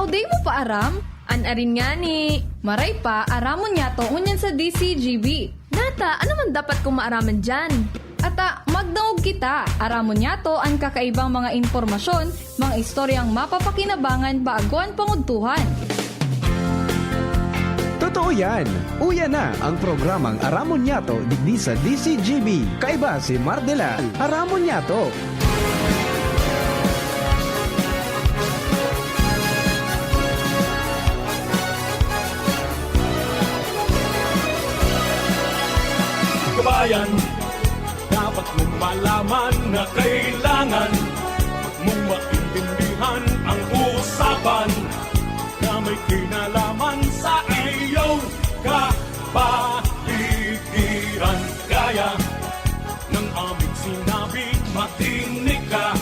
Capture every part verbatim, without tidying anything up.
Di mo pa aram? An arin ngani. Maray pa, aramon niyato ngunyan sa D C G B. Nata, ano man dapat kong maaraman diyan? Ata, magdangog kita. Aramon niyato an kakaibang mga impormasyon, mga istoryang mapapakinabangan bago an pangudtuhan. Totoo yan! Uya na ang programang Aramon Niyato digdi sa D C G B. Kaiba si Mardela. Aramon Niyato! Kabayan, dapat mong malaman na kailangan mong maintindihan ang usapan na may kinalaman sa iyong kapaligiran. Kaya ng aming sinabi, makinig ka.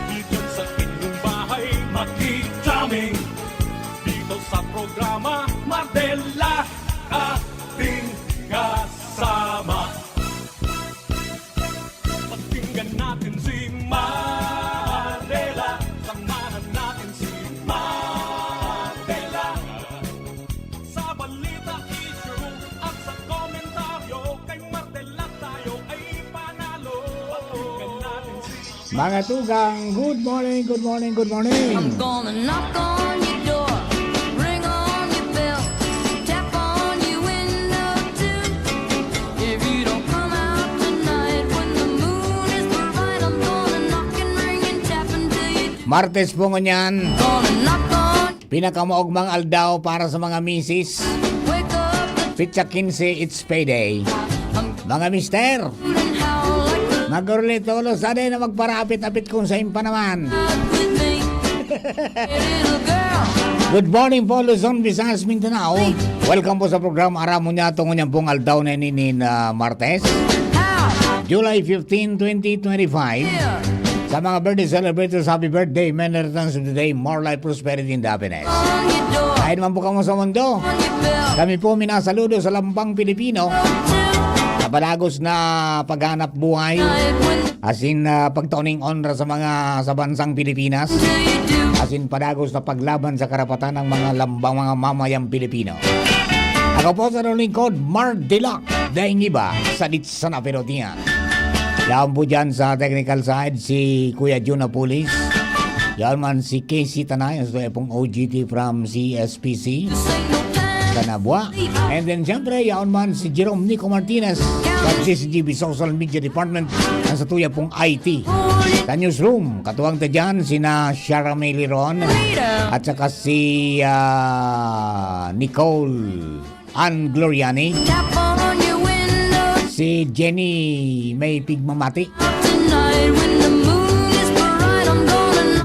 Di dyan sa inyong bahay, makijamming. Dito sa programa, Mardela, ating kasama. Pakinggan natin si Mardela. Samahan natin si Mardela. Sa balita, issue, at sa komentaryo, kay Mardela tayo ay panalo. Pakinggan natin si Mga tugang, good morning, good morning, good morning. I'm gonna knock on your door, ring on your bell, tap on your window too. If you don't come out tonight when the moon is bright, I'm gonna knock and ring and tap until you Martes po ngunyan, gonna knock on. Pinakamaugmang aldaw para sa mga misis. Petsa quince, it's payday. Mga mister, magurli tolos, aday na magparapit-apit kung sa pa naman. Good morning po, Luzon, Visayas, Mindanao. Welcome po sa programa Aramon Niyato ngunyan pong aldaw na ini nin, ah, Martes, July fifteen, twenty twenty-five. Sa mga birthday celebrators, happy birthday, many returns of the day, more life, prosperity, and happiness. Kahit naman po kamo sa mundo, kami po minasaludo sa Lambang Pilipino. Sa padagos na paghanap buhay, asin, ah, pagtao ning onra sa mga sa bansang Pilipinas, asin padagos na paglaban sa karapatan ng mga lambang mga mamayang Pilipino. Ako po sa lingkod, Mardila, daing iba, sa Ditsana Perotian. Yaon po dyan sa technical side, si Kuya Jun Apulis. Yaon man si Casey Tanay, ang sa pong O G T from C S P C. Kanabwa. And then, siyempre, yaon man si Jerome Nico Martinez sa C C G B Social Media Department, ang sa tuya pong I T. Sa newsroom, katuwang ta dyan, sina Shara May Liron at saka si, ah, Nicole Ann Gloriani. Si Jenny May Pigmamati.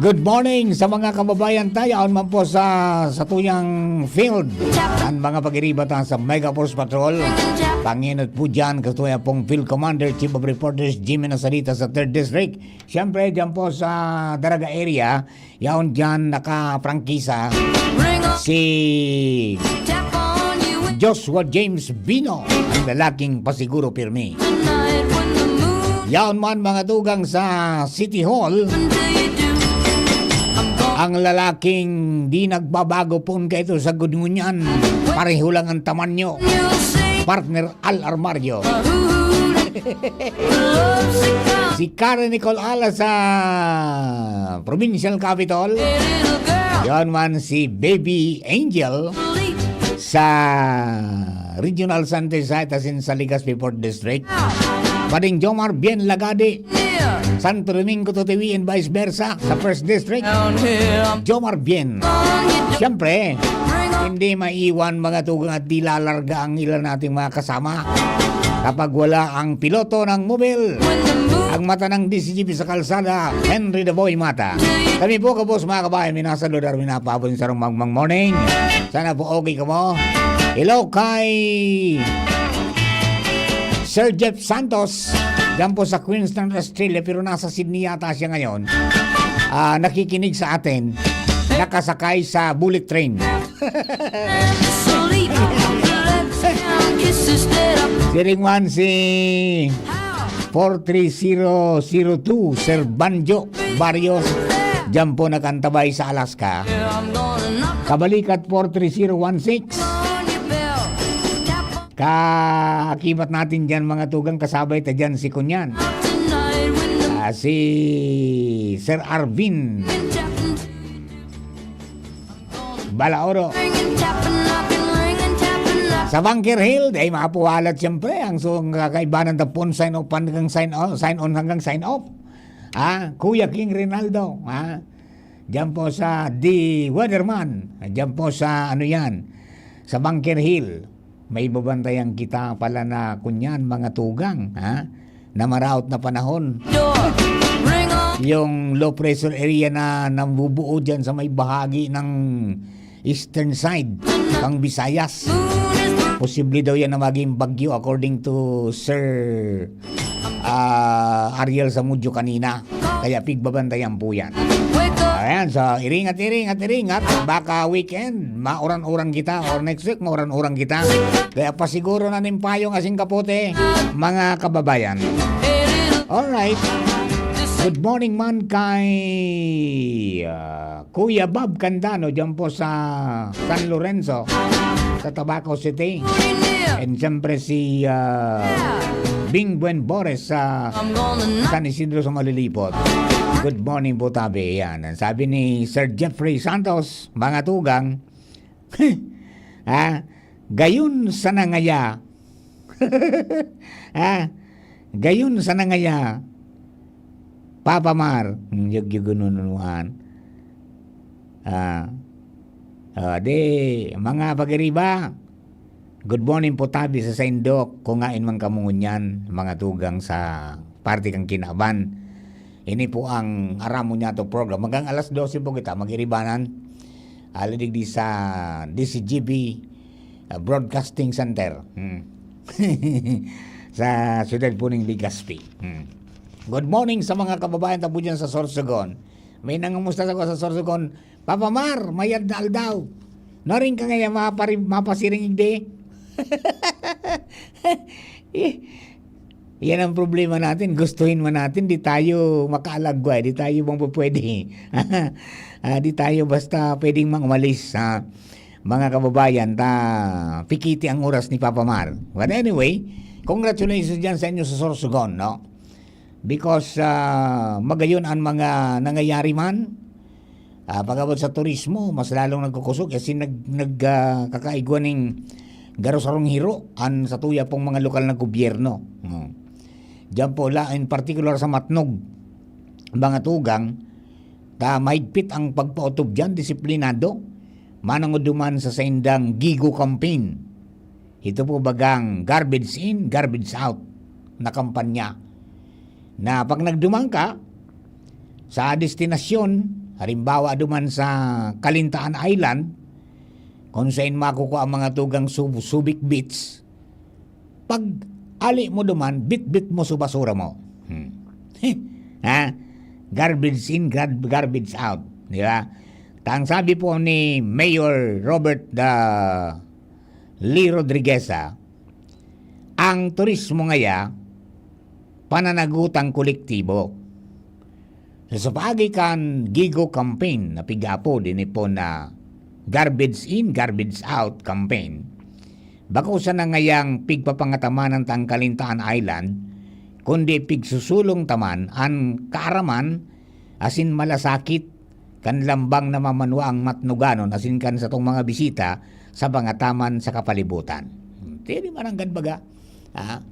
Good morning sa mga kababayan ta yaon man po sa, sa tuyang field. Ang mga pag-iriba ta sa Mega Force Patrol. Panginot po dyan, katuya pong Field Commander, Chief of Reporters, Jimmy Nasarita sa third District. Siyempre, dyan po sa Daraga area, yaon dyan nakaprangkisa si Joshua James Bino, ang lalaking pasiguro pirmi. Yaon man mga tugang sa City Hall, ang lalaking di nagbabago pon kaito sa gudngunyan. Pareho lang ang tamanyo. Partner Al Armario. Si Karen Nicole Ala sa Provincial Capitol. Yaon man si Baby Angel sa Regional Center Site asin sa Legazpi Fourth District. Pading Jomar Bien Lagadi, Santo Domingo to Tawi and vice versa sa First District. Jomar Bien. Siyempre, hindi maiwan mga tugang at di lalarga ang ilan nating mga kasama. Kapag wala ang piloto ng mobil, ang mata ng D C G B sa kalsada, Henry the Boy Mata. Kami po, kabos, mga kabayan, minasaludar, minapabon sa rong magmang morning. Sana po okay kamo. Hello kay Sir Jeff Santos, dyan po sa Queensland, Australia, pero nasa Sydney yata siya ngayon. Ah, nakikinig sa atin, nakasakay sa bullet train. Siring man si four three zero zero two, Sir Banjo Barrios, dyan po nakantabay sa Alaska. Kabalikat four three zero one six. Kaakibat natin dyan, mga tugang, kasabay ta dyan si Kunyan. Ah, si Sir Arvin Balaoro. Sa Bunker Hill, dai mapuwalat siyempre ang su-, ang kakaibanan ta phone sign off hanggang sign on, sign on hanggang sign off. Ah, Kuya King Rinaldo, ah. Diyan po sa The Weatherman. Diyan po sa ano yan, sa Bunker Hill. May babantayan kita pala na kunyan, mga tugang, ha? Na maraot na panahon. Yung low pressure area na nambubuo dyan sa may bahagi ng eastern side ng Visayas. Posible daw yan na maging bagyo, according to Sir ah, Ariel Zamudio kanina. Kaya pigbabantayan po yan. Ayan, so iringat, iringat, iringat. Baka weekend, mauran-uran kita. Or next week, mauran-uran kita. Kaya pasiguro na nin payong asin kapote, mga kababayan. Alright. Good morning man kay, ah, Kuya Bob Candano dyan po sa San Lorenzo, sa Tabaco City. And siyempre si, ah, Bing Buen Bores sa San Isidro sa Malilipot. Good morning po, tabi. Yan. Ang sabi ni Sir Jeffrey Santos, mga tugang, ha? Gayon sana ngaya. Ha? Gayon sana ngaya, Papa Mar. Hmm, yug-, yugununuhan. Ah. Ah, di, mga pagiriba, good morning po tabi sa saindo, kung ngain man kamo ngunyan, mga tugang sa parte kan kinaban. Ini po ang Aram Mo Niya To program. Hanggang alas dose po kita magiribanan. Hali digdi sa D C G B, ah, Broadcasting Center. Hmm. Sa siyudad po ning Legazpi. Hmm. Good morning sa mga kababayan ta po dyan sa Sorsogon. May nangamusta sa, sa Sorsogon, "Papa Mar, mayad na aldaw. Naring ka ngaya mapari-, mapasiring igdi?" Eh, yan ang problema natin. Gustuhin man natin, di tayo makaalagway, di tayo bang pwede. Ah, di tayo basta pwedeng mangumalis, ha? Mga kababayan, ta pikiti ang oras ni Papa Mar. But anyway, congratulations dyan sa inyo sa Sorsogon, no? Because, ah, magayon ang mga nangyayari man. Ah, pag-abot sa turismo, mas lalong nagkukusog kasi nag-, nag-, ah, kakaigwa ning garo-sarong hiro an satuya pong mga lokal na gobyerno. Hmm. Diyan po la, in particular sa Matnog, mga tugang, ta mahigpit ang pagpaotob diyan, disiplinado. Manangoduman sa saindang Gigo Campaign. Ito po bagang garbage in, garbage out na kampanya. Na pag nagduman ka sa destinasyon, halimbawa duman sa Calintaan Island, kung saan makukuha ang mga tugang Sub-, Subic Beach, pag ali mo duman, bitbit mo sa basura mo. Hmm. Ha? Garbage in, gar-, garbage out. Di ba? Tang sabi po ni Mayor Robert the Lee Rodrigueza, ang turismo ngaya, pananagutang kolektibo. So, sa paagi kan Gigo Campaign na pig-apo din po na garbage in, garbage out campaign, bako sana ngayang pigpapangataman an Tangkalintaan Island, kundi pigsusulong taman an kaaraman asin malasakit kan lambang na mamanuang Matnoganon asin kan satong mga bisita sa mga taman sa kapalibutan. Tini man ang ganbaga, ah,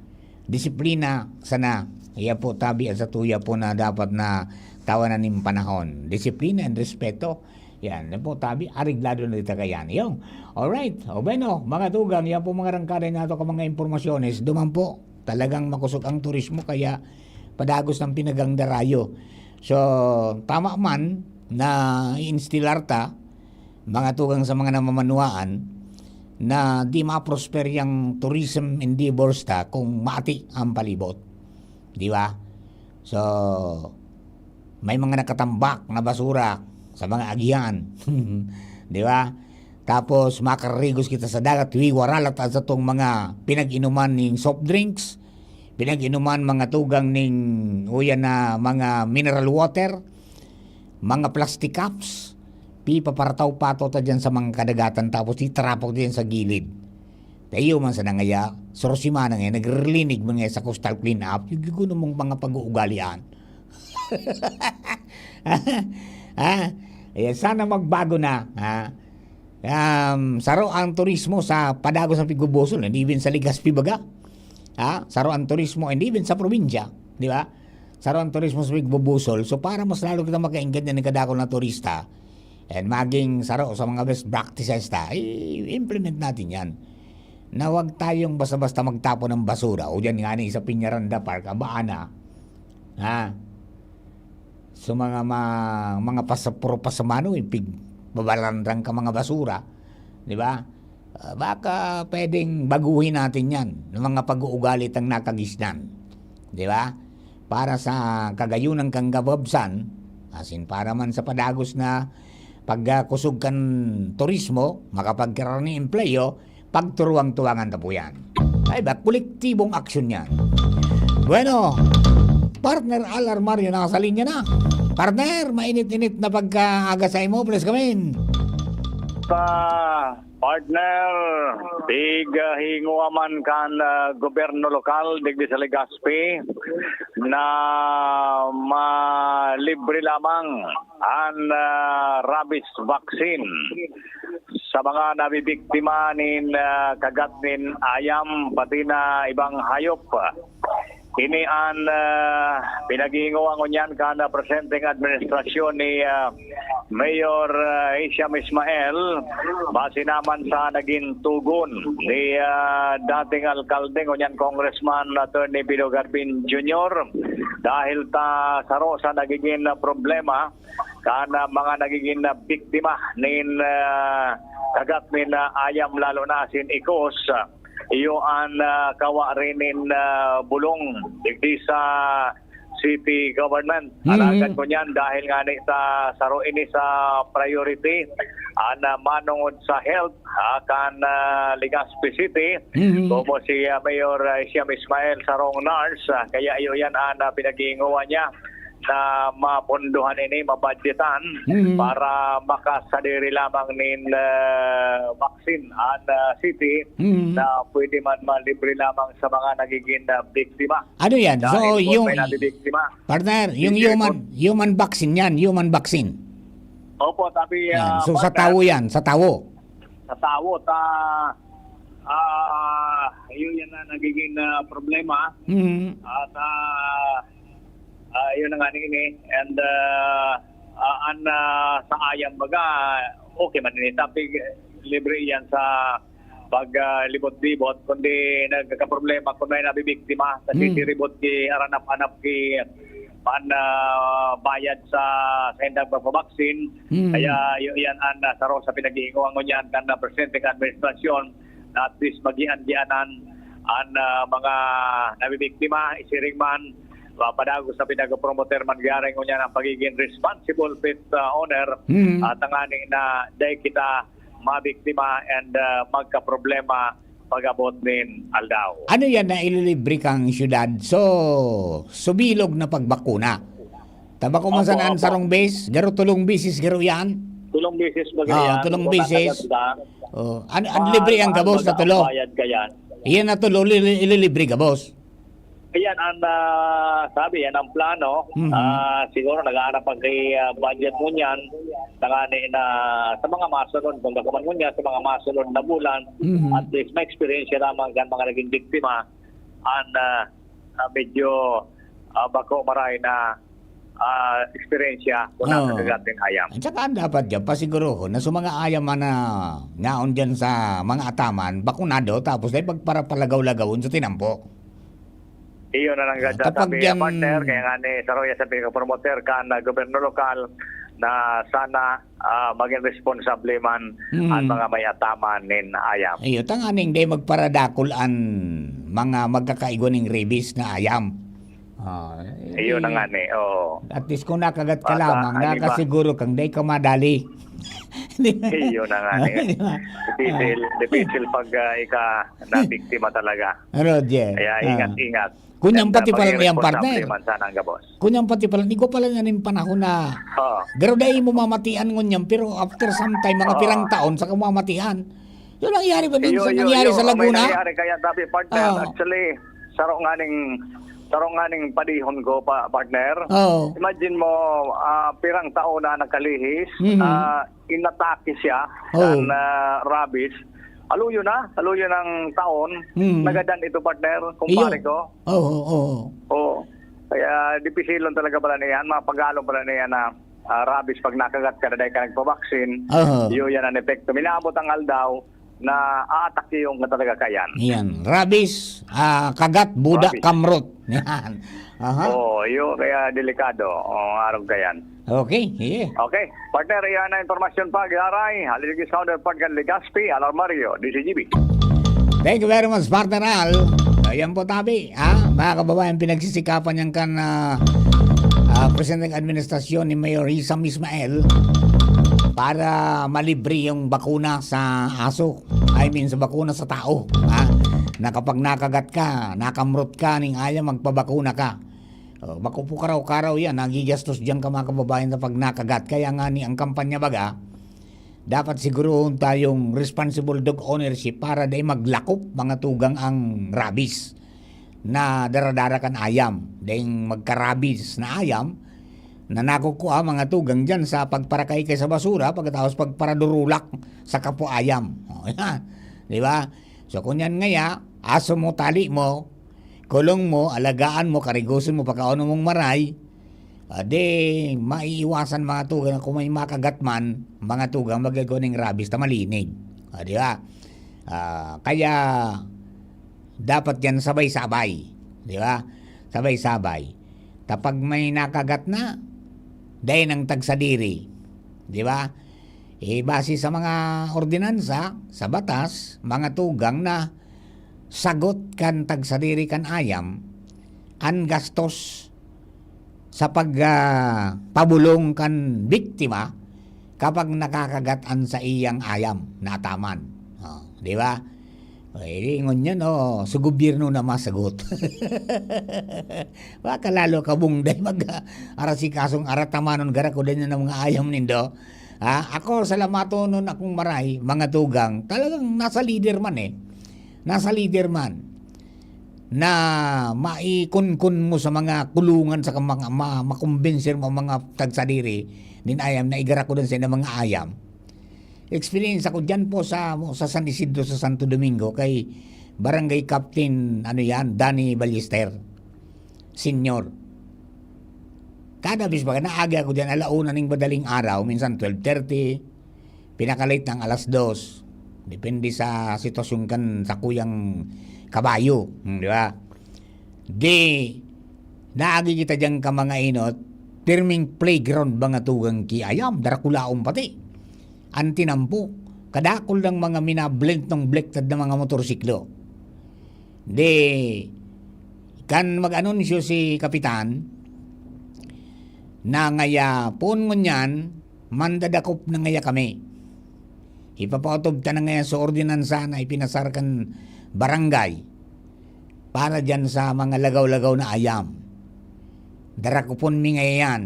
disiplina sana. Iya po tabi ang satuya po na dapat na tawanan nin panahon. Disiplina and respeto. Yan, yan po tabi, areglado na dito kayan. Yung, alright. O bueno, mga tugang, yan po mga rangkada nato ka mga impormasyones. Duman po, talagang makusog ang turismo, kaya padagos ng pinagang darayo. So, tama man na i-instilar ta, mga tugang sa mga namamanuaan, na di ma-prosper yang tourism endeavors ta kung maati ang palibot. Di ba? So, may mga nakatambak na basura sa mga agihan. Di ba? Tapos, makarigos kita sa dagat, wiwaralat ang satong mga pinag-inuman ning soft drinks, pinag-inuman mga tugang ning uyan na mga mineral water, mga plastic cups, Pipaparataw-pataw ta diyan sa mga kadagatan, tapos itarapok diyan sa gilid. Tayo man sa nangaya, saro si Manang eh, nagrilinig man ngayon sa coastal clean up, yung giguno mong mga pag-uugalian. Ha? Ayan, sana magbago na, ha? Um, saro ang turismo sa padagos na Pigbubusol, and even sa Legazpi baga. Ha? Saro ang turismo, and even sa probinsya, di ba? Saro ang turismo sa Pigbubusol. So, para mas lalo kita makainggit na kadakol na turista, and maging saro sa mga best practices ta, i-implement natin yan. Na huwag tayong basta-basta magtapon ng basura. O dyan nga ni sa Piñaranda Park, abaan na. Ha? So, mga, ma-, mga pasa-, puro pasamano, ipig-, babalandrang ka mga basura. Di ba? Ah, baka pwedeng baguhin natin yan, ng mga pag-uugali tang nakagisnan. Di ba? Para sa kagayunan kang gababsan, asin para man sa padagos na pagkusog kan turismo, makapagkaroon ng empleyo, pagturuwang-tuwangan ta po yan. Ay ba, kolektibong aksyon yan. Bueno, partner Al Armario nasa linya na. Partner, mainit-init na pagkaaga sa imo, please come in. Sa partner, pighingowa man kan ah, gobyerno lokal digdi sa Legazpi na malibre lamang an ah, rabies vaccine sa mga nabibiktima nin ah, kagat nin ayam pati na ibang hayop. Ini an ah, pinaghihingowa ngunyan kan ah, presenteng administrasyon ni ah, Mayor ah, Hisham Ismael, base naman sa naging tugon ni ah, dating alkalde ngunyan Congressman Attorney Bido Garbin Junior, dahil ta saro sa nagiging ah, problema kan ah, mga nagiging ah, biktima nin ah, kagat nin ah, ayam, lalo na asin ikos. Iyo an ah, kawa rin nin ah, bulong digdi sa city government. Mhm. Alagad ngunyan, dahil ngani ta saro ini sa priority, an ah, manongod sa health ha, kan ah, Legazpi City, Mhm. komo si ah, Mayor ah, Hisham Ismael, sarong nurse, ah, kaya iyo yan an ah, pinaghihingowa niya na mapondohan ini, mabudgetan Mhm. para makasadiri lamang nin ah, vaccine an ah, city Mhm. na pwede man malibre lamang sa mga nagiging ah, biktima. Ano yan? So, Dahil kung yung, may nabibiktima, partner, yung Sige, human, human vaccine yan, human vaccine. Opo, sabi Yan. ah, So, sa partner, tao yan, sa tao. Sa tao, ta, ah, yun yan na nagiging ah, problema. Mhm. At ah, ah, yun na nga ini. And ah, ah, an ah, sa ayam baga, okay man ini. Tapi libre yan sa pag ah, libot-libot, kundi nagkakaproblema kung may nabibiktima, kasi Hmm. siribot ki aranap-anap ki pan ah, bayad sa sa indang pagpabaksin. Hmm. Kaya y- yan an ah, saro sa pinag-iingoan ngunyan kan ah, presenteng administrasyon, na at least magian-gianan an ah, mga nabibiktima, isiring man, mapadagos na pinag-promoter man gyaring ngunyan ang pagiging responsible pet ah, owner, Hmm. at tangani na dai kita mabiktima and ah, magkaproblema pag-abot nin aldaw. Ano yan na ililibre kang syudad? So, subilog na pagbakuna. Tabako man Opo, sana ang opo. sarong base, garo tulong bisis, garo yan. Tulong bisis ba Ah, yan? tulong Kung bisis. kakagat ka, Oh, ano, ano mahal, libre ang mahal gabos baga na ang tulo? Bayad ka yan. Iyan na tulo, li- li- ililibre gabos. Ayan ang ah, sabi, yan ang plano. Mhm. Ah, siguro nag-aanap ang kay ah, budget mo niyan. Tangani na sa mga masunod, kung kakuman mo niya, sa mga masunod na bulan, Mhm. at least may experience lamang kan mga naging biktima. Ang ah, ah, medyo ah, bako maray na ah, eksperyensya kung Oo. nakakagat nin ayam. At saka ang dapat dyan, pasigurohon na sa mga ayam man na naon dyan sa mga ataman, bakunado, tapos dahil pagparapalagaw-lagawon sa tinampo. Iyo na lang Ah, gada kapag sabi, yan partner, kaya nga ni Saroya sa pinag-promoter kan ah, gobyerno lokal na sana ah, maging responsable man Mm. ang mga may ataman nin ayam. Iyo, tanganing di magparadakol an mga magkakaigwa ning rabies na ayam. Ah, Iyo eh, na nga ni, oo. At least kung nakagat ka Basta lamang, ang iba nakasiguro kang di ka madali. Di ba? Iyo na nga, eh. Di ba? Difícil, difícil pag ah, ika na biktima talaga. Roger. Kaya ah. ingat-ingat. Kunyang And, pati ah, pala maging niyang responsable partner. Man sana ang gabos. Kunyang pati pala, di ko pala na ning panahon na Oo. garo dai mo mamatian ngunyan, pero after some time, mga Oo. pirang taon, sa kamamatian. Yun nangyari ba? Iyo, Minsan iyo, nangyari iyo. sa May Laguna? nangyari kaya, tapi partner, Oo. actually, saro nga ning, saro nga ning padihon ko, pa, partner. Oo. Imagine mo, ah, pirang taon na nakalihis, Mhm. ah, inatake siya Oo. ng ah, rabies. Aluyo na, aluyo ng taon. Mhm. Nagadan ito, partner, Iyo. kumpare ko. Oo, oo. Oo. Kaya dipisilon talaga pala niyan, mapagalon pala niyan na ah, rabies pag nakagat ka na dahil ka nagpabaksin. Oo. Iyo yan ang epekto. Minabot ang aldaw na aatakiyon ka talaga kayan. Yan. Rabies, ah, kagat, buda, Rabies. kamrot. Yan. Aha. Oo, iyo kaya delikado. Oo, arog ka yan. Okay, sige. Okay, partner, iyan na impormasyon pa, Gilaray. Halilig Sounder, Pagkan Legazpi, Alarmario, D C G B. Thank you very much, partner Al. Ayan po, tabi. Ha? Mga kababayan, pinagsisikapan niyan kan ah, ah, presidenteng administrasyon ni Mayor Isam Ismael para malibre yung bakuna sa aso. I mean, sa bakuna sa tao. Ha? Na kapag nakagat ka, nakamrot ka, ning ayam, magpabakuna ka. Oh, bako po karaw-karaw yan. Nagigastos diyan ka, mga kababayan, na pag nakagat. Kaya nga ni ang kampanya baga, dapat sigurohon tayong responsible dog ownership para dai maglakop, mga tugang, ang rabies na daradara kan ayam. Dai magka-rabies na ayam na nakukua, mga tugang, diyan sa pagparakay kay sa basura, pagkatapos pagparadurulak sa kapwa ayam. Oh, yan. Di ba? So, kung yan ngaya, aso mo, tali mo, kulong mo, alagaan mo, karigoson mo, pagkaon mong maray, ah, di maiiwasan, mga tugang, na kung may makagat man, mga tugang, magagawa ning rabies na malinig. Ah, di ba? Ah, kaya, dapat yan sabay-sabay. Di ba? Sabay-sabay. Kapag may nakagat na, dai nang tagsadiri. Di ba? Eh, base sa mga ordinansa, sa batas, mga tugang na sagot kan tagsadiri kan ayam, an gastos sa pag, ah, pabulong kan biktima kapag nakakagat an saiyang ayam na ataman. Oh, di ba? Eh, ingon yan, oh, sa gobyerno na masagot. Baka lalo ka bungday mag, ah, arasikasong aratamanon, garakudan niya ng mga ayam nindo. Ha? Ako, salamaton nun akong maray, mga tugang. Talagang nasa leader man eh. Nasa leader man. Na maikunkun mo sa mga kulungan, sa mga ma-, makumbinser mo ang mga tagsadiri nin ayam na igarakudan sa mga ayam. Experience ako diyan po sa, sa San Isidro, sa Santo Domingo, kay Barangay Captain, ano yan, Danny Ballester Senior. Kada bis baga, naagi ako diyan, ala una ning madaling araw, minsan twelve thirty, pinakalate ng alas dos. Depende sa sitwasyon kan sa kuyang kabayo, hmm, di ba? Di, naagi kita diyan ka mga inot, pirming playground, mga tugang, ki ayam, darakulaon pati. An tinampo, kadakul ng mga minablent ng blektad na mga motorsiklo. Di, kan mag-anunsyo si Kapitan, na ngaya, poon ngunyan, mandadakop na ngaya kami. Ipapaotob ta na ngaya sa ordinansa na ipinasar kan barangay para diyan sa mga lagaw-lagaw na ayam. Darakupon mi ngaya yan.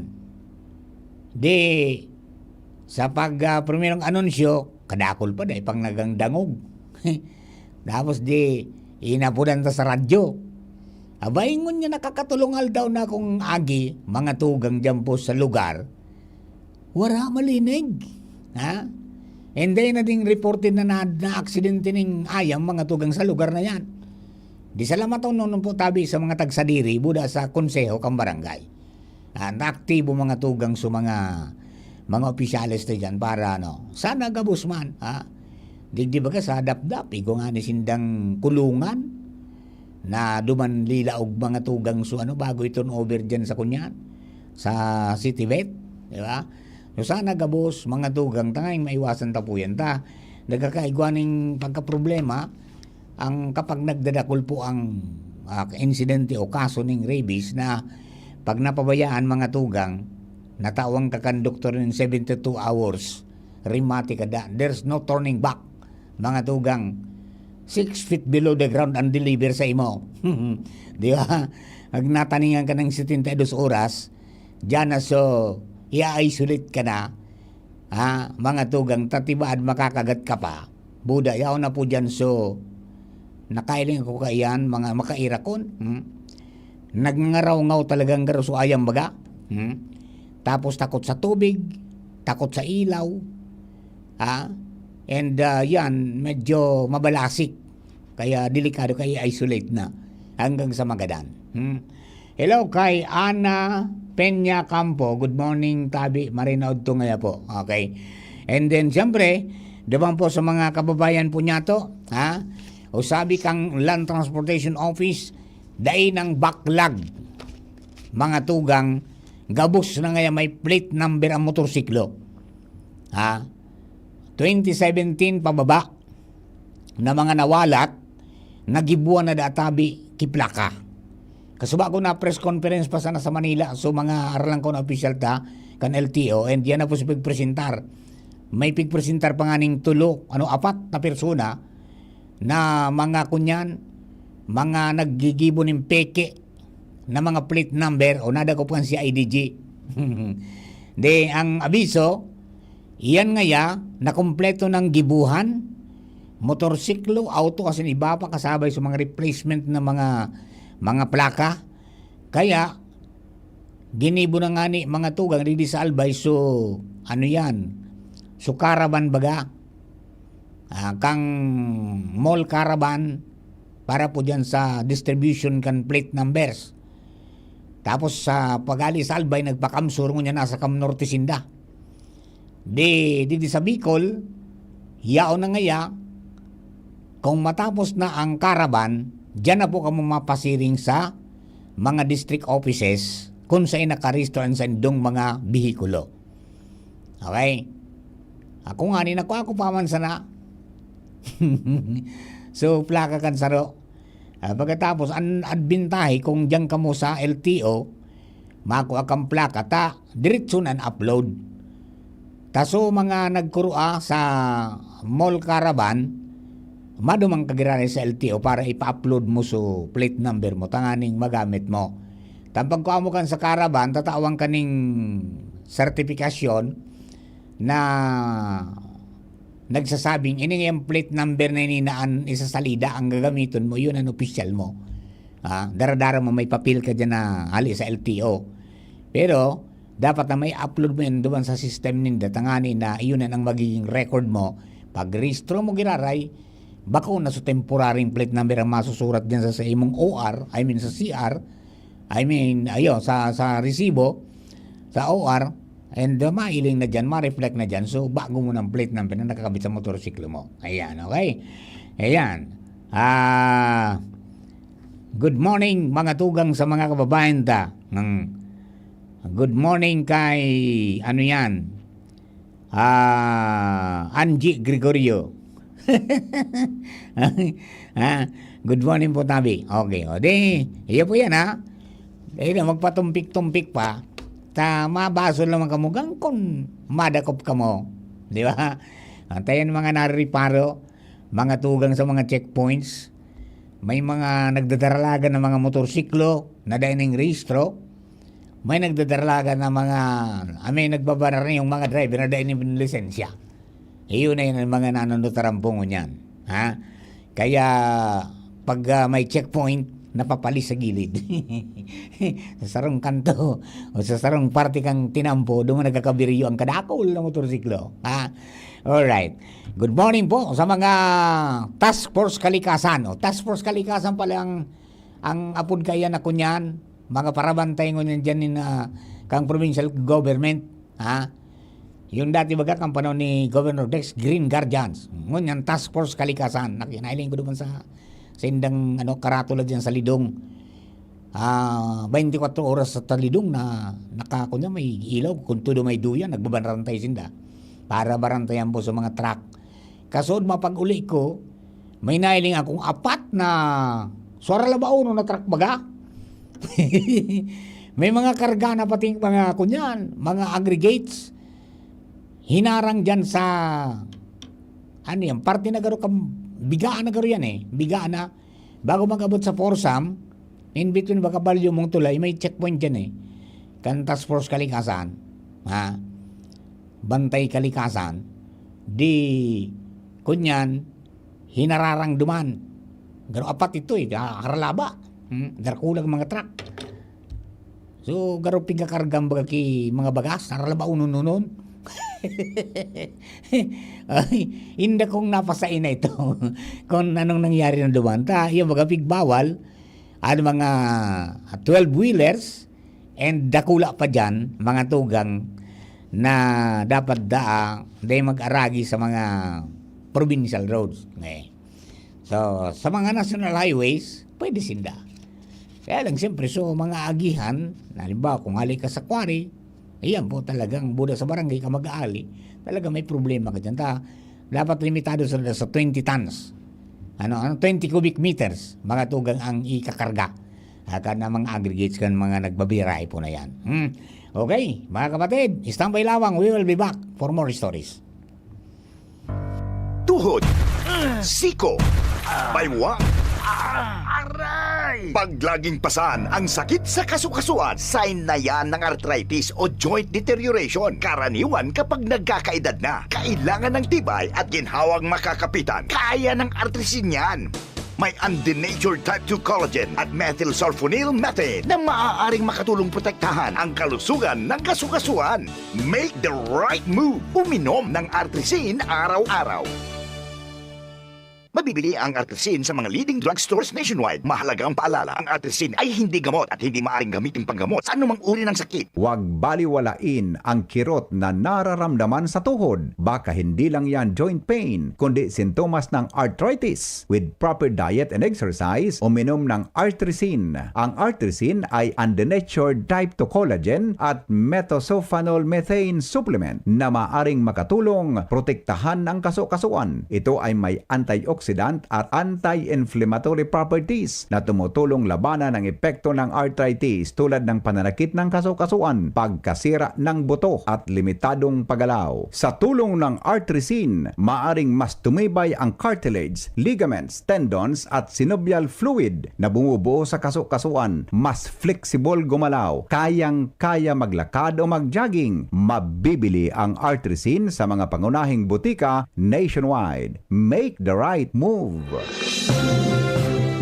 Di, sa pag, ah, primerong anunsyo, kadakul pa, dai pang nagang dangog. Tapos di, inapudan ta sa radyo. Aba, ingon nga nakakatulong aldaw na akong agi, mga tugang diyan po sa lugar, wara malinig. Ha? And then, na ding reported na, na, na aksidente ning ayam, mga tugang, sa lugar na yan. Di, salamaton nun po tabi sa mga tagsadiri, buda sa konseho kang barangay. Ah, naaktibo, mga tugang, sa mga, mga opisyales na dyan para, ano, sana gabos man, ha? Digdi baga sa Dapdap, igo nga ni sindang kulungan na duman lilaog, mga tugang, so ano, bago i-turn over dyan sa kunyan, sa City Vet, di ba? So sana gabos, mga tugang, tangay maiwasan ta po yan ta. Nagkakaigwa ning pagkaproblema, ang kapag nagdadakul po ang, ah, insidente o kaso ning rabies na pag napabayaan, mga tugang, natawan ka kan doktor nin seventy-two hours, Rimati ka da. There's no turning back. Mga tugang, six feet below the ground ang deliver sa imo. Di ba? Ag nataningan ka ng setenta y dos oras, diyan na so, i-isolate ka na. Ha? Mga tugang, tatibaad makakagat ka pa. Buda, yaon na po dyan so, nakailing ako kaiyan, mga makairakon. Hmm? Nagngaraw-ngaw talagang garo so ayam baga. Hmm? Tapos takot sa tubig, takot sa ilaw. Ha? And ah, yan, medyo mabalasik. Kaya delikado kaya i-isolate na hanggang sa magadan. Hmm? Hello kay Ana Peña Campo. Good morning, tabi. Marinaod to ngaya po. Okay. And then, siyempre, duman po sa mga kababayan po niya to, ha? O sabi kang Land Transportation Office, dai nang baklag. Mga tugang, gabos na ngaya may plate number ang motorsiklo. Ha? Twenty seventeen pababa na mga nawalat, nagibuan na da tabi ki plaka. Kasuba ko na press conference pa sana sa Manila, so mga aralan ko na opisyal ta, kan L T O, and yan na po si pagpresentar. May pagpresentar pa nga ning tulo, ano, apat na persona na mga kunyan, mga naggigibo nin peke na mga plate number o nadakop kan C I D G. Di, ang abiso, iyan ngaya, nakumpleto ng gibuhan, motorsiklo, auto, asin iba pa kasabay sa mga replacement na mga, mga plaka. Kaya, ginibo na nga ni mga tugang, digdi sa Albay, so, ano yan? So, caravan baga? Ah, kang mall caravan para po dyan sa distribution kan plate numbers. Tapos sa pag-ali sa Albay, nagpa-Camsur, ngunyan nasa Cam Norte sinda. Di, di, di sa Bicol, yaon na ngaya, kung matapos na ang caravan, dyan na po kamo mapasiring sa mga district offices kung saan nakarehistro ang saindong mga behikulo. Okay? Ako nga, ni nako ako pa man sana. So, plaka kan saro. Ah, pagkatapos, an adbintahe kung diyan kamo sa L T O, makua kang plaka, ta diretso na an upload. Ta so mga nagkurua sa mall caravan, maduman ka giraray sa L T O para ipa-upload mo so plate number mo tanganing magamit mo. Ta an pagkua mo kan sa caravan, tatawan ka ning sertipikasyon na nagsasabing, "Ini nga plate number na ini na an isasalida ang gagamiton mo, yun an opisyal mo." Ah, dara-dara mo, may papel ka diyan na hali sa L T O. Pero, dapat na may upload mo yan duman sa system ninda, tangani na iyon na ang magiging record mo. Pag rehistro mo giraray, bako na sa temporary plate number ang masusurat diyan sa, sa imong O R, I mean sa C R, I mean, ayo, sa, sa resibo, sa O R, and uh, mailing na dyan, ma-reflect na dyan. So, bago mo ng plate number na nakakabit sa motorsiklo mo. Ayan, okay? Ayan. Ah, good morning, mga tugang sa mga kababayan ta. Hmm. Good morning kay, ano yan? Ah, Angie Gregorio. Ah, good morning po, tabi. Okay, o di, iyo po yan, ha? Eh, na, magpatumpik-tumpik pa. Ta, mabasol naman kamo, gang kun madakop kamo. Di ba? Antayan mga naririparo, mga tugang sa mga checkpoints. May mga nagdadaralagan ng mga motorsiklo na dai ning rehistro. May nagdadaralagan ng mga, ah, may nagbabarara yung mga driver na dai ning lisensya. Iyon na yun ang mga nanunutaran po ngunyan. Ha? Kaya, pag ah, may checkpoint, napapalis sa gilid. Sa sarong kanto o sa sarong parte kang tinampo, doon mo nagkakabiryo ang kadakol na motorsiklo. Ha? Alright. Good morning po sa mga Task Force Kalikasan. O, Task Force Kalikasan pala ang, ang apod kaiyan na kunyan, mga parabantay ngunyan dyan ni na kang provincial government. Ha? Yung dati baga kang panahon ni Governor Dex, Green Guardians. Ngunyan, Task Force Kalikasan. Naki-, nailing ko naman sa, sa indang ano, karatula dyan sa Lidong. Ah, twenty-four oras sa Talidong na nakakunya may ilaw, kung tudo may duyan, nagbabanrantay sinda para barantayan po sa mga truck. Kasod mapag-uli ko, may nailing akong apat na suara labaonon na truck baga. May mga karga na pating mga kunyan, mga aggregates. hinarang dyan sa, ano yan, parte na garo kam-, bigaan na garo yan eh. Bigaan na. Bago mag-abot sa Forsam, in between Bacabalyo, Mungtulay, may checkpoint dyan eh. Kan Task Force Kalikasan, ha? Bantay Kalikasan, di, kunyan, hinararang duman. Garo apat ito eh, ah, haralaba. Hmm, dakulag mga truck. So, garo pigkakarga baga ki mga bagas, haralaba unon-unon. Ay, inda kong napasain na ito. Kung anong nangyari na duman. Ta, yung mga pigbawal, ano, mga twelve-wheelers, and dakula pa dyan, mga tugang na dapat daa, dahil mag-aragi sa mga provincial roads. Okay. So, sa mga national highways, pwede sinda. Kaya lang, siyempre, so, mga agihan, halimbawa, kung hali ka sa quarry, ayan po talagang buda sa barangay ka mag-aali, talaga may problema ka dyan. Ta, dapat limitado sa, sa twenty tons. Ano, ano, twenty cubic meters, mga tugang ang ikakarga. Aka na mga aggregates kan mga nagbabirahe po na yan. Hmm. Okay, mga kapatid, standby lamang. We will be back for more stories. Tuhod, siko, baywa, aray! Pag laging pasan ang sakit sa kasukasuan, sign na yan ng arthritis o joint deterioration. Karaniwan kapag nagkakaedad na, kailangan ng tibay at ginhawang makakapitan. Kaya ng artrisin yan. May undenatured type two collagen at methylsulfonyl methane na maaaring makatulong protektahan ang kalusugan ng kasukasuan. Make the right move. Uminom ng Artrisin araw-araw. Mabibili ang Artrisin sa mga leading drugstores nationwide. Mahalagang paalala, ang Artrisin ay hindi gamot at hindi maaaring gamitin panggamot sa anumang uri ng sakit. Huwag baliwalain ang kirot na nararamdaman sa tuhod. Baka hindi lang yan joint pain, kundi sintomas ng arthritis. With proper diet and exercise, uminom ng Artrisin. Ang Artrisin ay undenatured type two collagen at methylsulfonyl methane supplement na maaring makatulong protektahan ang kasukasuan. Ito ay may antioxidant at anti-inflammatory properties na tumutulong labanan ang epekto ng arthritis, tulad ng pananakit ng kasukasuan, pagkasira ng buto, at limitadong paggalaw. Sa tulong ng Artrisin, maaring mas tumibay ang cartilage, ligaments, tendons, at synovial fluid na bumubuo sa kasukasuan. Mas flexible gumalaw, kayang-kaya maglakad o mag-jogging. Mabibili ang Artrisin sa mga pangunahing butika nationwide. Make the right move.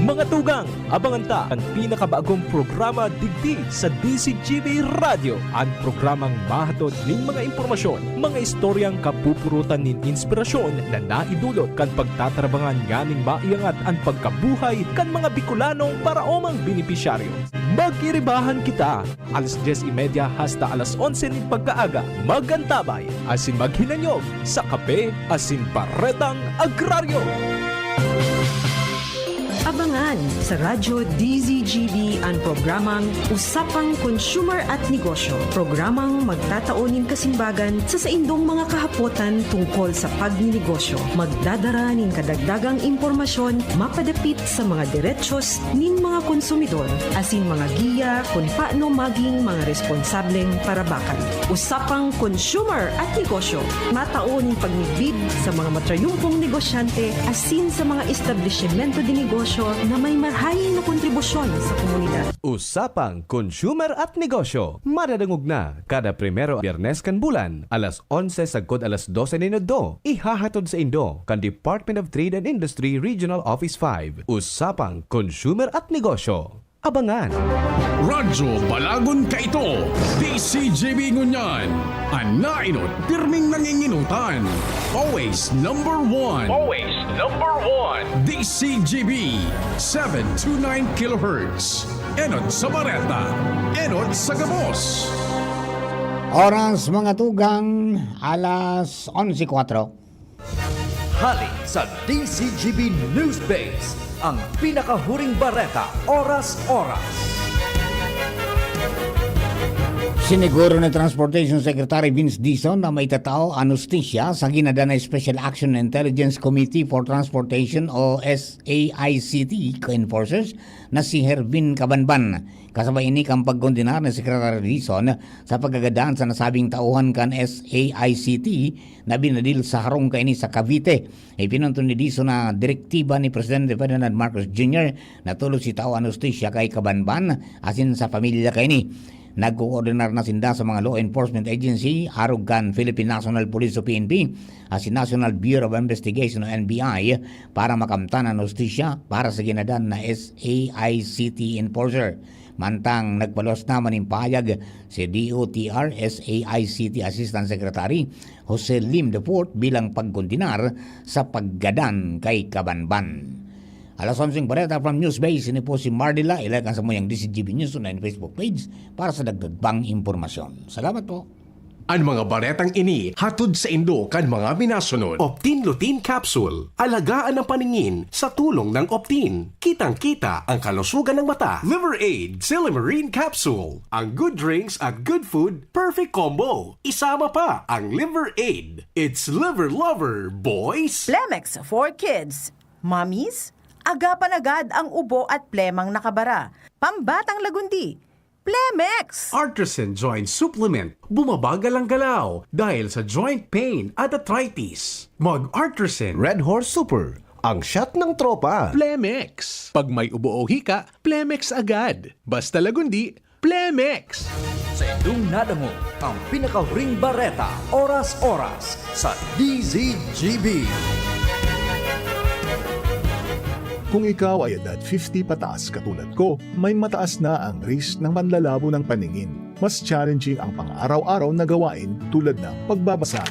Mga tugang, abangan ta an pinakabagong programa digdi sa D Z G B Radyo. An programang mahatod nin mga impormasyon, mga istoryang kapupurutan nin inspirasyon na naidulot kan pagtatarabangan nganing maiangat an pagkabuhay kan mga Bicolanong paraomang benepisyaryo. Magkiribahan kita! Alas dyes y media hasta alas onse nin pagkaaga, mag-antabay asin maghinanyog sa Kape asin Baretang Agraryo. Abangan sa Radyo D Z G B an programang Usapang Consumer at Negosyo, programang magtatao nin kasimbagan sa saindong mga kahapotan tungkol sa pagninegosyo. Magdadara nin kadagdagang impormasyon mapadapit sa mga derechos nin mga konsumidor asin mga giya kun paano maging mga responsableng parabakan. Usapang Consumer at Negosyo, matao nin pagmidbid sa mga matrayumpong negosyante asin sa mga establisimento de negosyo na may marahay na kontribusyon sa komunidad. Usapang Consumer at Negosyo, madadangog na kada primero Biyernes kan bulan, alas onse sagkod alas dose nin udto. Ihahatod saindo kan Department of Trade and Industry Regional Office five. Usapang Consumer at Negosyo. Abangan! Radyo Balagon Kaito, D C G B ngunyan, an naenot pirming nangingenotan. Always number one. Always number one. D C G B, seven two nine kilohertz. Enot sa bareta, enot sa gabos. Oras, mga tugang, alas onse kwatro. Hali sa D C G B News Base, ang pinakahuring bareta, oras-oras. Siniguro ni Transportation Secretary Vince Dizon na maitatao an hustisya sa ginadan na Special Action Intelligence Committee for Transportation o S A I C T ka-enforcers na si Hervin Cabanban. Kasabay ini kan pagkondenar ni Secretary Dizon sa pagkagadan sa nasabing tauhan kan S A I C T na binadil sa harong kaini sa Cavite. Ipinunto ni Dizon na direktiba ni Presidente Ferdinand Marcos Junior na tolos itao an hustisya kay Cabanban asin sa pamilya kaini. Nagkokoordinar na sinda sa mga law enforcement agency, arog kan Philippine National Police o P N P, asin National Bureau of Investigation o N B I, para makamtan an hustisya para sa ginadan na S A I C T enforcer. Mantang nagpaluwas naman nin pahayag si D O T R S A I C T Assistant Secretary Jose Lim the fourth bilang pagkondenar sa paggadan kay Cabanban. Alas onseng bareta from Newsbase, ini po si Mardila, ilike ang samuyang D Z G B News Online Facebook page para sa dagdag pang impormasyon. Salamat po. An mga baretang ini hatod saindo kan mga minasunod. Optin Lutein Capsule. Alagaan ang paningin sa tulong ng Optin. Kitang-kita ang kalusugan ng mata. Liver Aid Silymarin Capsule. Ang good drinks at good food, perfect combo. Isama pa ang Liver Aid. It's Liver Lover, boys! Plemex for Kids. Mommies, agapan agad ang ubo at plemang nakabara. Pambatang lagundi, Plemex! Artisan Joint Supplement. Bumabagal ang galaw dahil sa joint pain at arthritis. Mag Artisan. Red Horse Super, ang shot ng tropa. Plemex. Pag may ubo o hika, Plemex agad. Basta lagundi, Plemex! Sa indong nadangog ang pinakahuring bareta, oras-oras, sa D Z G B. Kung ikaw ay edad fifty pataas katulad ko, may mataas na ang risk ng panlalabo ng paningin. Mas challenging ang pang-araw-araw na gawain tulad ng pagbabasa,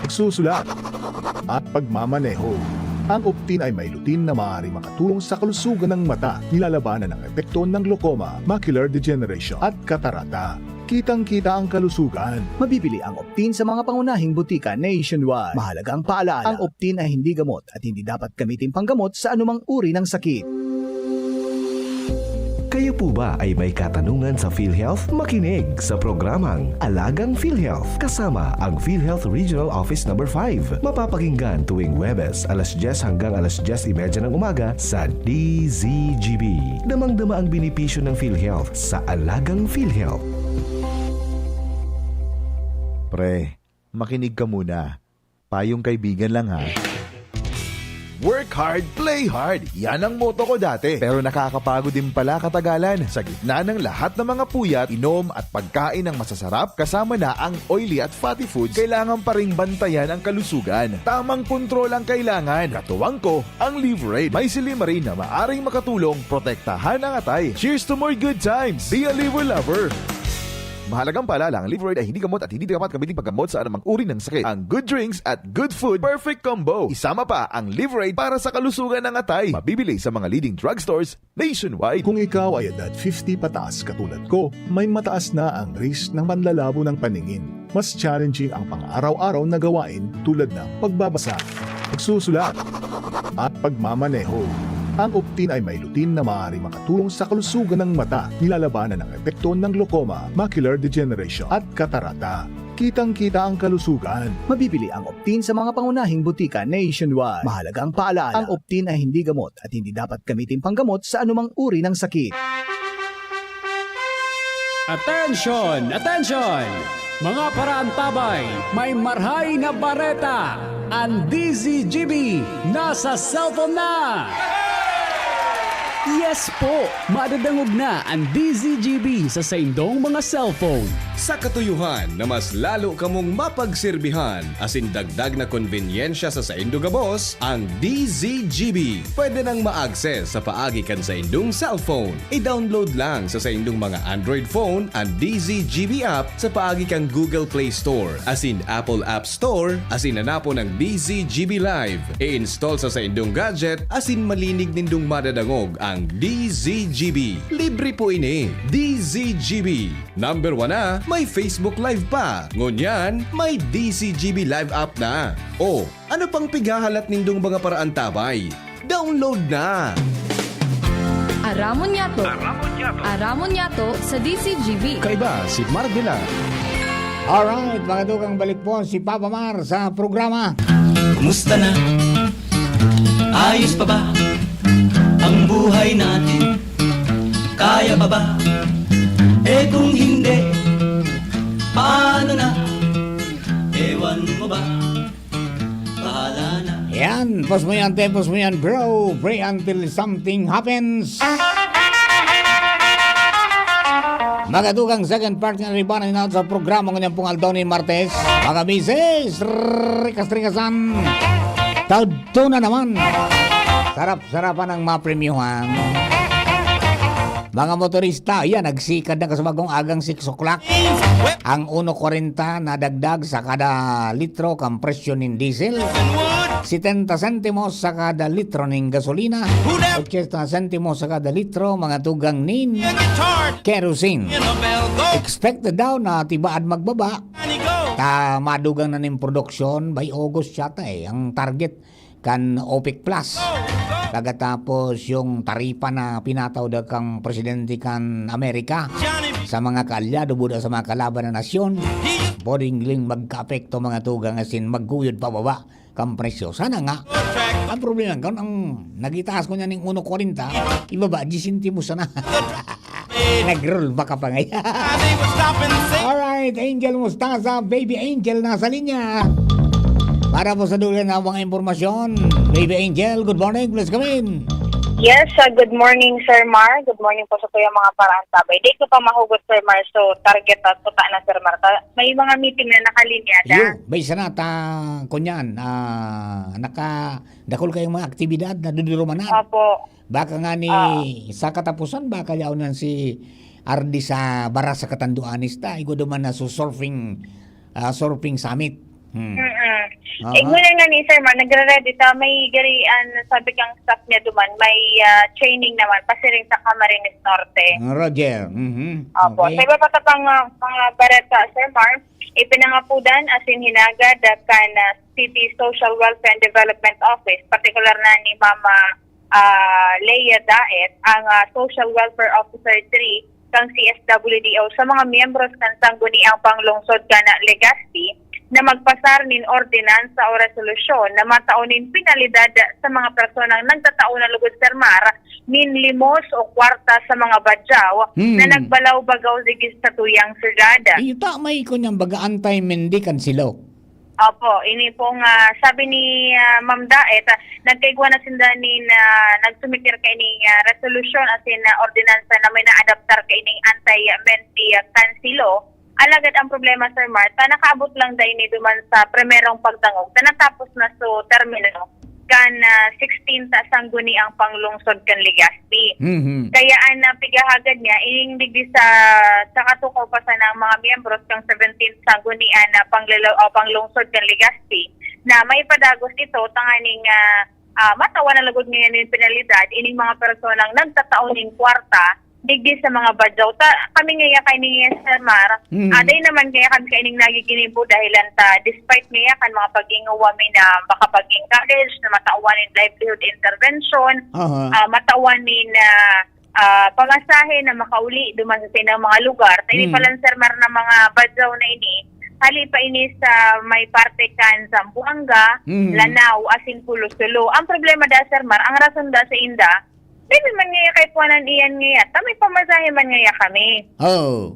pagsusulat, at pagmamaneho. Ang Optin ay may lutein na maaaring makatulong sa kalusugan ng mata, nilalabanan ang epekto ng glaucoma, macular degeneration, at katarata. Kitang-kita ang kalusugan. Mabibili ang Optin sa mga pangunahing butika nationwide. Mahalagang paalala, ang Optin ay hindi gamot at hindi dapat gamitin panggamot sa anumang uri ng sakit. Kayo po ba ay may katanungan sa PhilHealth? Makinig sa programang Alagang PhilHealth kasama ang PhilHealth Regional Office Number five. Mapapakinggan tuwing Huwebes, alas dyes hanggang alas dyes y media ng umaga sa D Z G B. Damang-dama ang benepisyo ng PhilHealth sa Alagang PhilHealth. Pre, makinig ka muna. Payong kaibigan lang, ha. Work hard, play hard. Yan ang motto ko dati. Pero nakakapagod din pala katagalan. Sa gitna ng lahat ng mga puyat, inom at pagkain ng masasarap, kasama na ang oily at fatty foods, kailangan pa ring bantayan ang kalusugan. Tamang kontrol ang kailangan. Katuwang ko, ang Liverade. May silymarin na maaring makatulong protektahan ang atay. Cheers to more good times! Be a Liver Lover! Mahalagang paalala, ang Liverade ay hindi gamot at hindi dapat gamitin paggamot sa anumang uri ng sakit. Ang good drinks at good food, perfect combo. Isama pa ang Liverade para sa kalusugan ng atay. Mabibili sa mga leading drugstores nationwide. Kung ikaw ay edad fifty pataas katulad ko, may mataas na ang risk ng panlalabo ng paningin. Mas challenging ang pang-araw-araw na gawain tulad ng pagbabasa, pagsusulat, at pagmamaneho. Ang Optin ay may lutein na maaaring makatulong sa kalusugan ng mata, nilalabanan ang epekto ng glaucoma, macular degeneration, at katarata. Kitang-kita ang kalusugan. Mabibili ang Optin sa mga pangunahing butika nationwide. Mahalagang paalala, ang Optin ay hindi gamot at hindi dapat gamitin panggamot sa anumang uri ng sakit. Attention! Attention! Mga paraantabay, may marhay na bareta! Ang D Z G B nasa cellphone na! Yes po! Madadangog na ang D Z G B sa saindong mga cellphone. Sa katuyohan na mas lalo kamong mapagserbihan asin dagdag na konbenyensya sa saindo gabos, ang D Z G B pwede nang ma-access sa paagi kan saindong cellphone. I-download lang sa saindong mga Android phone an D Z G B app sa paagi kan Google Play Store asin Apple App Store asin hanapon ang D Z G B Live. I-install sa saindong gadget asin malinig nindong madadangog ang D Z G B. Libre po ini. D Z G B. Number one na, may Facebook Live pa. Ngunyan, may D Z G B Live app na. O, ano pang pighahalat nindong mga paraantabay? Download na! Aramon Yato. Aramon Yato. Aramon Yato sa D C G B. Kaiba si Mar Villar. Alright, mga tugang, balik po si Papa Mar sa programa. Kumusta na? Ayos pa ba ang buhay natin? Kaya pa ba? Eh kung hindi, paano na? Ewan mo ba? Bahala na. Yan, pause mo yan, te, pause mo yan, bro. Pray until something happens. Magatugang second part nga ribanan na sa programa ngunyan pong aldaw ni Martes. Mga misis, rikas-rikasan. Tadto na naman. Sarap-sarapan ang mga premyuhan. Mga motorista, yan, nagsikad na kasabagong agang six o'clock. Ang uno kwarenta nadagdag sa kada litro kan presyo nin diesel. Setenta sentimos sa kada litro nin gasolina. Ochenta sentimos sa kada litro, mga tugang nin kerosene. Expected daw na tibaad magbaba. Ta madugang na nin produksyon by August yata eh, ang target kan OPEC Plus. Pagkatapos yung taripa na pinataw daw kang presidente kan Amerika sa mga kaalyado, buda sa mga kalaban na nasyon, pwedeng ling magkaapekto mga tugang asin magguyod pababa kan presyo. Sana nga. Ang problema kan ang nagitaas ko niya ning uno kwarenta, ibaba, diyes sentimos sana. Nag-roll back ka pa ngayon. Alright, Angel Mostaza, Baby Angel nasa linya. Para po sa dugang na mga impormasyon, Baby Angel, good morning, please come in. Yes, uh, good morning, Sir Mar. Good morning po sa Kuya mga paraantabay. Di ko pa mahugot, Sir Mar. So, target at puta na, Sir Mar. Ta- May mga meeting na nakalinya na. Yo, bay sana ta, kunyan, ah, naka, dakol kayong mga aktibidad na dudurumanan. Opo. Baka nga ni Ah. Sa katapusan, baka yaon yan si Ardi sa Bara sa Katanduanes ta. Igwa duman na so surfing, ah, surfing summit. Hmm. Mm-mm. Aha. Eh, ngunyan nga ni Sir Mar, nagre-ready ta. May gari, an, sabi kang staff niya duman, may ah, training naman, pasiring sa Camarines Norte. Ah, Roger. Mhm. Opo. Okay. Sa iba pa ta pang ah, mga bareta, Sir Mar, ipinangapudan asin hinagad kan ah, City Social Welfare and Development Office, partikular na ni Mama ah, Leia Daet, ang ah, Social Welfare Officer three kan C S W D O sa mga miyembros kan Sangguniang Panglungsod kan Legazpi na magpasar nin ordinansa o resolusyon na matao nin penalidad sa mga personang nagtatao na lugod, Sir Mar, nin limos o kwarta sa mga badyaw Hmm. na nagbalaw-bagaw digdi sa tuyang syudad. Iyo ta, may kunyang baga anti-Mendy kan silo. Opo, ini pong ah, sabi ni ah, Ma'am Daet, ah, nagkaigwa na sinda ni na nagsumikir kay ni ah, resolusyon asin na ordinansa na may naadaptar kay ning anti-Mendy ah, kan silo. Alagad ang problema, Sir Mar, ta nakaabot lang dai ni duman sa primerong pagdangog, ta natapos na so termino kan ah, sixteen ta Sangguniang Panglungsod kan Legazpi. Mhm. Kaya ang ah, pigahagad niya, ining digdi sa, sa katukaw pa sana ang mga miyembros kang seventeenth Sanggunian na panglalaw o panglungsod kan Legazpi na may padagos ito tanganing ah, ah, matawan na lugod ngayon yung penalidad ining mga personang nagtatao ning kwarta digdi sa mga badyaw. Ta, kami ngaya kay ni Sir Mar, Mm. aday naman ngaya kami kaining nagiginibo dahilan ta, despite ngaya kan mga paghinguwa mi na makapag-encourage na matawan nin livelihood intervention, Aha. ah, matawan nin ah, ah, pamasahe na makauli duman sa sinang mga lugar. Tayo Mm. pala, Sir Mar, na mga badyaw na ini, hali pa ini sa may parte kan Zamboanga, Mm. Lanao, asin Kulo-Sulo. Ang problema da, Sir Mar, ang rason da sa inda, dili man ngaya kay puwanan iyan ngaya. Ta may pamasahe man ngaya kami. Oh.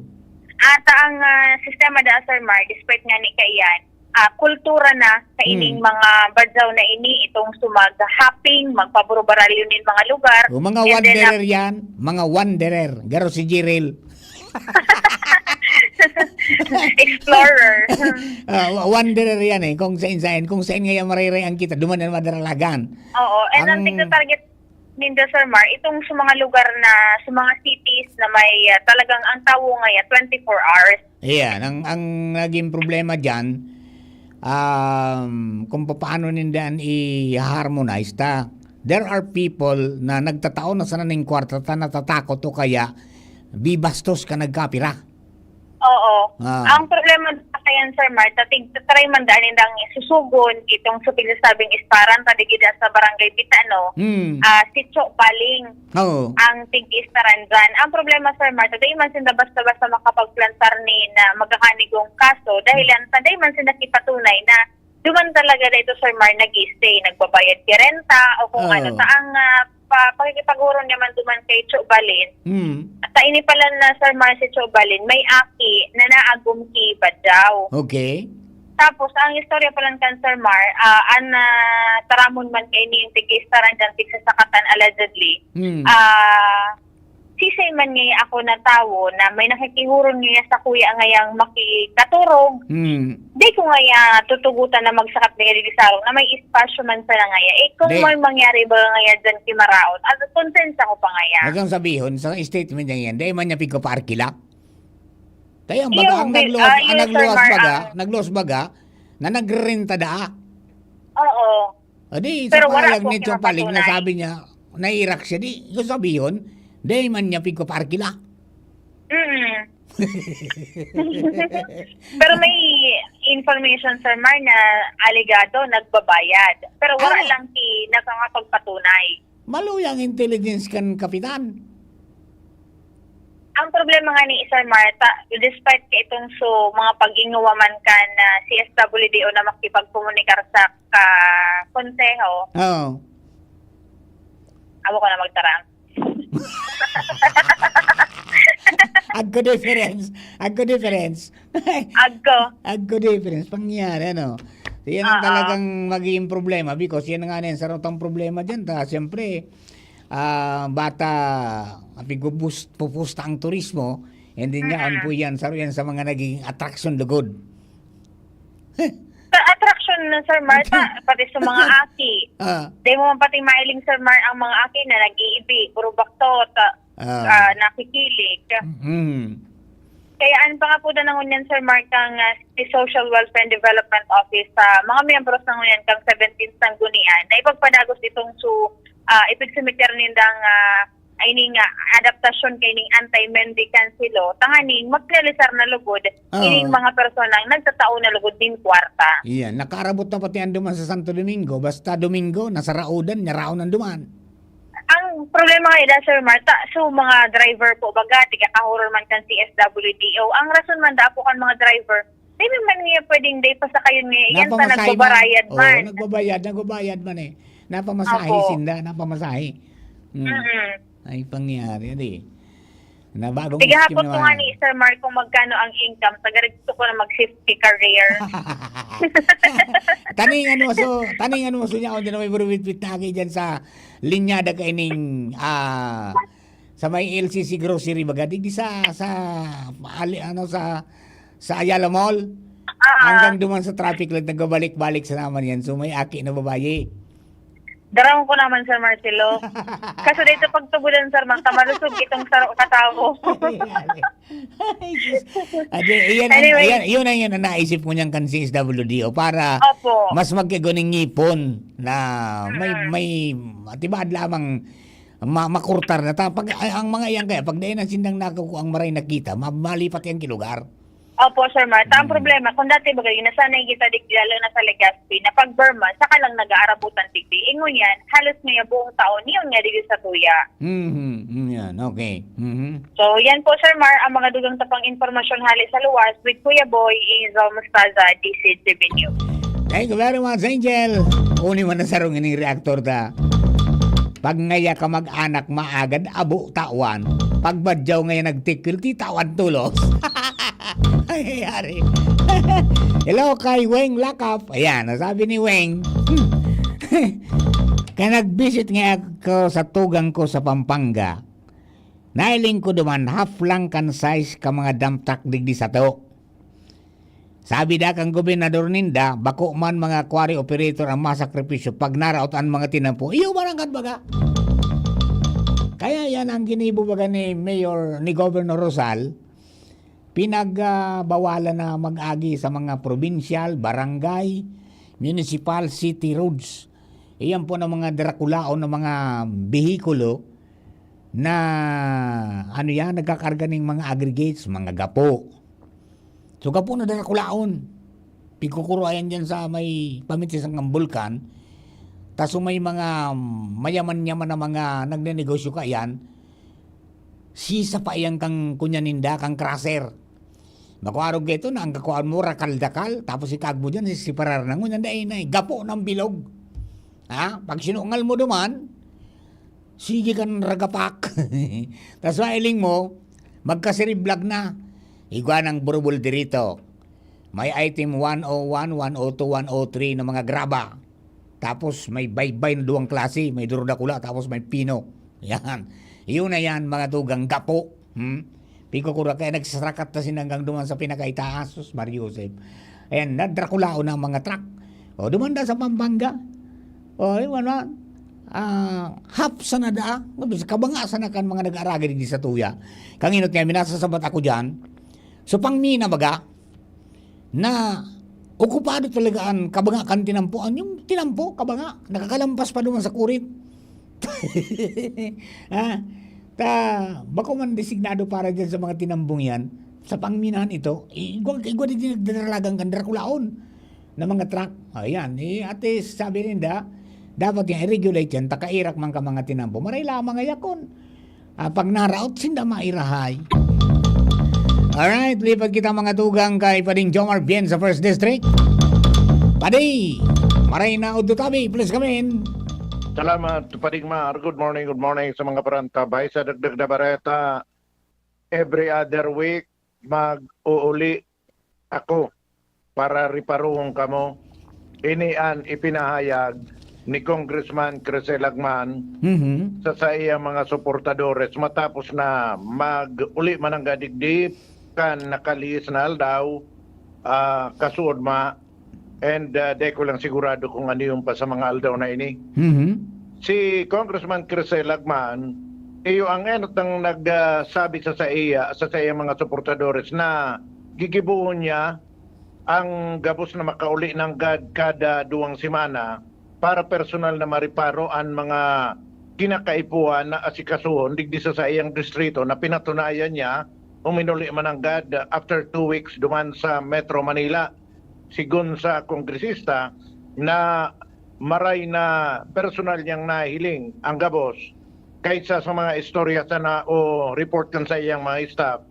Ata ang ah, sistema da, Sir Mar, despite nga ni kaiyan, ah, kultura na sa ining Hmm. mga badyaw na ini, itong sumag-hopping, magpaburubaralyo nin mga lugar. O, mga And then, wanderer yan. Mga wanderer. Garo si Jiril. Explorer. Ah, wa- wanderer yan eh. Kung saan-saan. Kung saan ngayon maririyan kita, duman na madaralagan. Oo. And ang Ang- tigta-target ninda, Sir Mar, itong sa mga lugar na, sa mga cities na may ah, talagang ang tawo ngayon, twenty-four hours. Ayan, ang, ang naging problema dyan, um, kung paano ninda yan i-harmonize ta. There are people na nagtatao na sana ning kwarta ta natatakot o kaya bibastos ka nagkapira. Oo. Ah. Ang problema sa Yan, Sir Mark, ta tig-, try man daan nindang susugon itong sa pigsasabing istaran ta digdi sa Barangay Bitano, Hmm. ah, si Cho Baling Oo. ang tig-istaran dyan. Ang problema, Sir Mark, dai man sinda basta-basta makapagplantar ni na magkakanigong kaso dahil Hmm. ang dai man sinda kipatunay na duman talaga na ito, Sir Mar, nag-i-stay, nagbabayad ki renta o kung Oo. ano. Ta ang, ah, pa pakikipag-orog niya man duman kay Cho Balin. Hmm. Ta ini pala na, Sir Mar, si Cho Balin, may aki na naagom ki Badjao. Okay. Tapos, ang istorya pala kan Sir Mar, ah, an, ah, taramon man kay ning tig-istaran dyan, tigsasakatan allegedly. Hmm. Ah, sisay man ngaya ako na tawo na may nakikihurong ngaya sa kuya ngayang makikaturog, Hmm. di ko ngaya tutugotan na magsakat ngaya digdi sa harong na may espasyo man sana ngaya. Eh, kung Di. may mangyari ba ngaya dyan, kimaraot, at konsensya ko pa ngaya. Agang sabihon, sa statement niya yan, di man niya pigpapaarkila. Kaya ang Iyo, baga, ang bi-, nagluwas, ah, ang iyo, Sir nagluwas Mar, baga, ang nagluwas baga, na nagrerenta daa. Oo. O di, sa Pero wala pahayag po ni Chong Paling na sinapatunay. Sabi niya, nairak siya. Di, kung sabihon, di man niya pigpaparkila. Mm. Pero may information, Sir Mar, na alegado nagbabayad. Pero wala Ano? lang ki-, nakakapagpatunay. Maluyang intelligence kan kapitan. Ang problema nga ni Sir Marta, despite ka itong so, mga pag-inguwa man kan, ah, C S W D O na makipagkomunikar sa ka-, konseho, Oo. Amo ko na magtarang. Agko difference. Agko difference. Agko. Agko difference. Pangyari, ano? So, yan ang Oo. talagang magiging problema because yan nga na yan. Sarotang problema dyan. Ta, siyempre, ah, bata, pigubus-, pupusta ang turismo, and then yaon Mm. po yan, saro yan sa mga nagiging atraksyon lugod. Sa atraksyon na, Sir Mar, pa-, pati sa mga aki. Ah. Di mo man pati mailing, Sir Mar, ang mga aki na nag-iibi, puro baktot, ah, Ah. ah, nakikilig. Mm. Kaya an pangapodan na ngunyan, Sir Mark, kang, ah, si Social Welfare and Development Office sa mga miyembros na ngunyan kang seventeenth Sanggunian na ipagpadagos itong su-, ah, ipigsumiter nindang, ah, ay ning, ah, adaptasyon kay ning anti-mendicant law, tanganing magrealisar na lugod Oo. ining mga personang nagtatao na lugod nin kwarta. Iyan, nakaarabot na pati ang duman sa Santo Domingo. Basta Domingo, nasaraodan, nyaraon ang duman. Ang problema nga ida, Sir Marta, so mga driver po baga, tigakahuror man kan C S W D O. Ang rason man da po kan mga driver, di man niya pwedeng day pasakayon niya, yan pa Napamasahe man. nagbabarayad Oo, man. nagbabayad, nagbabayad man eh. Napamasahe Opo. sinda, napamasahe. Mm. Mm-mm. Ay, pangyari, di. Na bagong Sige, scheme hapon ko naman. nga ni Sir Mark kung magkano ang income. Sa gari gusto ko na mag-safety career. Taning ano, so, taning ano, so niya, kung di na may burubit-bit na agi dyan sa linyada kaining, ah, sa may L C C grocery baga, di, di sa, sa, ali-, ano, sa, sa Ayala Mall. Ah. Hanggang duman sa traffic light, nagbabalik-balik sa naman yan. So, may aki na babayi. Daraon ko naman, Sir Marcelo. Kaso dito pagtubudan, Sir, magkamalusog itong saro katawo. Ay, sus. Ade, iyan ang, Anyway. iyan, yun ang, yun ang naisip ko niyan kan C S W D O para Opo. mas magkaguning ngipon na may, Mm. may, tibaad lamang ma-, makurtar na ta-, pag, ay, ang mga iyan kaya, pag dahil na sindang nakukuha ang maray nakita, ma-, malipat yan ki lugar. Opo, Sir Marta. Ang Mm. problema, kung dati baga, nasanay kita digdi, lalo na sa Legazpi, na pag Burma, saka lang nag-aarabutan digdi. Ingon yan, halos ngaya buong taon, yun nga digdi sa tuya. Mhm, mm, yan. Okay. Mhm. So, yan po, Sir Mar, ang mga dugang tapang impormasyon hali sa luwas with Kuya Boy, Angel Mostaza, D C T V News. Thank you very much, Angel. Uni man na sarong ining reactor ta. Pag ngaya ka mag-anak, maagad abo tawan. Pag badyaw ngaya nagtikil, titawan tulos. Ay, yari. Hello kay Weng Lakap. Ayan, nasabi ni Weng. Kaya nag-visit nga ako sa tugang ko sa Pampanga. Nailing ko duman, half lang kan size ka mga dump truck digdi sato. Sabi da kan gobernador ninda, bako man mga quarry operator ang masakripisyo pag naraot an mga tinampo. Iyo, barangay baga. Kaya yan ang ginibo baga ni Mayor, ni Governor Rosal, pinagbawalan na mag-agi sa mga provincial, barangay, municipal, city roads. Iyan po ng mga drakulaon na mga behikulo na, ano yan, nagkakarga ng mga aggregates, mga gapo. So, gapo na darakulaon. Pigkukurayan diyan sa may pamitis ng bulkan. Tas so may mga mayaman-yaman na mga nagnenegosyo kaiyan, sisa pa iyan kang kunya ninda, kang crusher. Makuarog ka ito na ang kakuan mo, rakal-dakal, tapos ikag mo dyan, siparar na ngunyan, dai na, gapo ng bilog. Ha? Pag sinungal mo duman, sige kan ragapak. Tas mailing mo, magkasiriblag na. Igwa ng burubul dirito. May item one oh one, one oh two, one oh three na mga graba. Tapos may baybay na duwang klase, may durodakula, tapos may pino. Yan. Yun na yan, mga tugang gapo. Hmm? Pikukura, kaya nagsasarakat na sinanggang duman sa pinakaitaas, sus, Mario Joseph. Ayan, nadrakulaon na ang mga truck. O, dumanda sa Pampanga. O, yun, ano, ah, hap sana daa. Kabanga sana kan mga nag-aaragay digdi sa tuya. Kanginot nga, minasasabat ako dyan. So, pangmina baga, na okupado talaga an kabanga kan tinampo. An yung tinampo, kabanga, nakakalampas pa duman sa kurit. Ha? Ta, bako man designado para dyan sa mga tinambong yan, sa pangminahan ito, igwa, igwa di nagdadalagan kan drakulaon na mga truck. Ayan, eh, ate, sabi ninda, dapat yan, i-regulate yan, takairak man ka mga tinampo. Maray lamang ayakon. Ah, pag naraot, sinda mairahay. Alright, lipat kita mga tugang kay Pading Jomar Bien sa First District. Padi, maray na udto tabi, please come in. Salamat, Pading Mar. Good morning, good morning sa mga parantabay sa dagdag na bareta. Every other week, mag-uuli ako para riparohon kamo. Ini an ipinahayag ni Congressman Crisel Lagman Mhm. sa saiyang mga suportadores matapos na mag-uli mananggad digdi kan nakalihis na aldaw, ah, kasuodma, and, ah, di ko lang sigurado kung ano yung pa sa mga aldaw na ini. Mhm. Si Congressman Crisel Lagman, iyo ang enot ang nagsabi sa saiya, sa saiyang mga suportadores na gigibohon niya ang gabos na makauli nanggad kada duwang semana para personal na mariparo an mga kinakaipuhan na asikasuhon digdi sa saiyang distrito na pinatunayan niya uminuli mananggad after two weeks duman sa Metro Manila. Sigon sa kongresista na maray na personal niyang nahiling ang gabos kaysa sa mga istorya sana o report kan saiyang mga staff.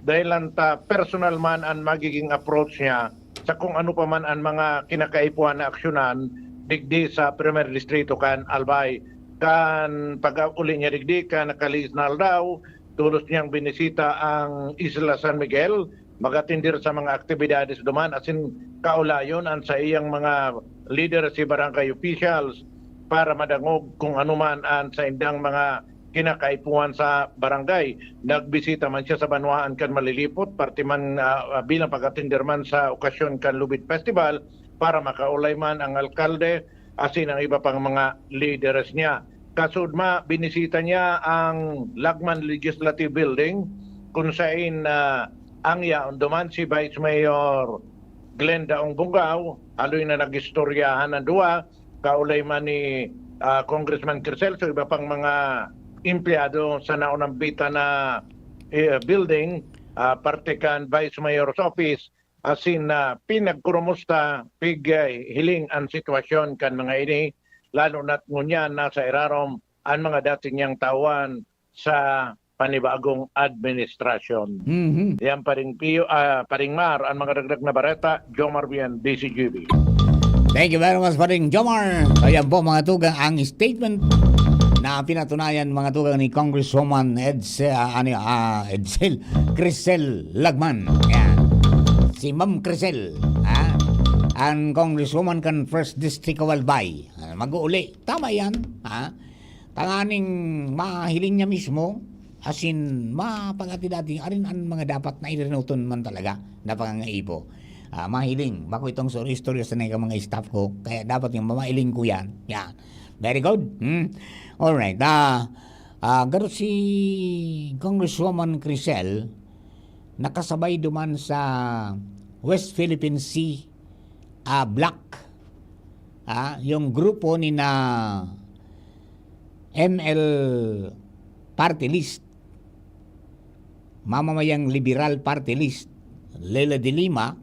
Dahil lang ta personal man ang magiging approach niya sa kung ano pa man ang mga kinakaipuhan na aksyonan digdi sa Primer Distrito kan Albay. Kan pag-uli niya digdi kan nakalihis na aldaw, tolos niyang binisita ang Isla San Miguel, mag-atender sa mga aktibidades duman asin kaulayon an saiyang mga leader si barangay officials para madangog kung ano man an saindang mga kinakaipuhan sa barangay. Nagbisita man siya sa banwaan kan Malilipot, parte man, ah, ah, bilang pag-atender man sa okasyon kan Lubid Festival para makaulay man ang alkalde asin ang iba pang mga leaders niya. Kasudma, binisita niya ang Lagman Legislative Building kung sain, ah, ang yaon duman si Vice Mayor Glenda Ong Bungao, haloy na nag-istoryahan ang duwa, kaulay man ni, ah, Congressman Crisel, so iba pang mga empleyado sa naunang bita na, eh, building, ah, parte kan Vice Mayor's Office, asin na pinagkurumusta, pig, ah, hiling ang sitwasyon kan mga ini, lalo na't ngunyan nasa irarom ang mga dati niyang tauhan sa panibagong administrasyon. Mhm. Yan, Paring Pio, ah, Paring Mar, ang mga dagdag na bareta, Jomar Bien, D C G B. Thank you very much, Paring Jomar. So, yan po, mga tugang, ang statement na pinatunayan, mga tugang, ni Congresswoman Edsel, ah, ano, ah, Edsel, Crisel Lagman. Yan. Si Ma'am Crisel, ha? Ang Congresswoman kan First District of Albay. Ah, mag-uuli. Tama yan, ha? Tanganing mahiling niya mismo, asin mapag-ati-dati, arin an mga dapat na irinoton man talaga na pangangaipo. Ah, mahiling, bako itong story-istorya sa mga staff ko, kaya dapat yung mamailing ko yan. Yan. Very good. Hmm? Alright. Ah, ah, garo si Congresswoman Crisel, nakasabay duman sa West Philippine Sea, ah, Bloc. Ah, yung grupo ni na M L Party List, Mamamayang Liberal Party List, Leila de Lima,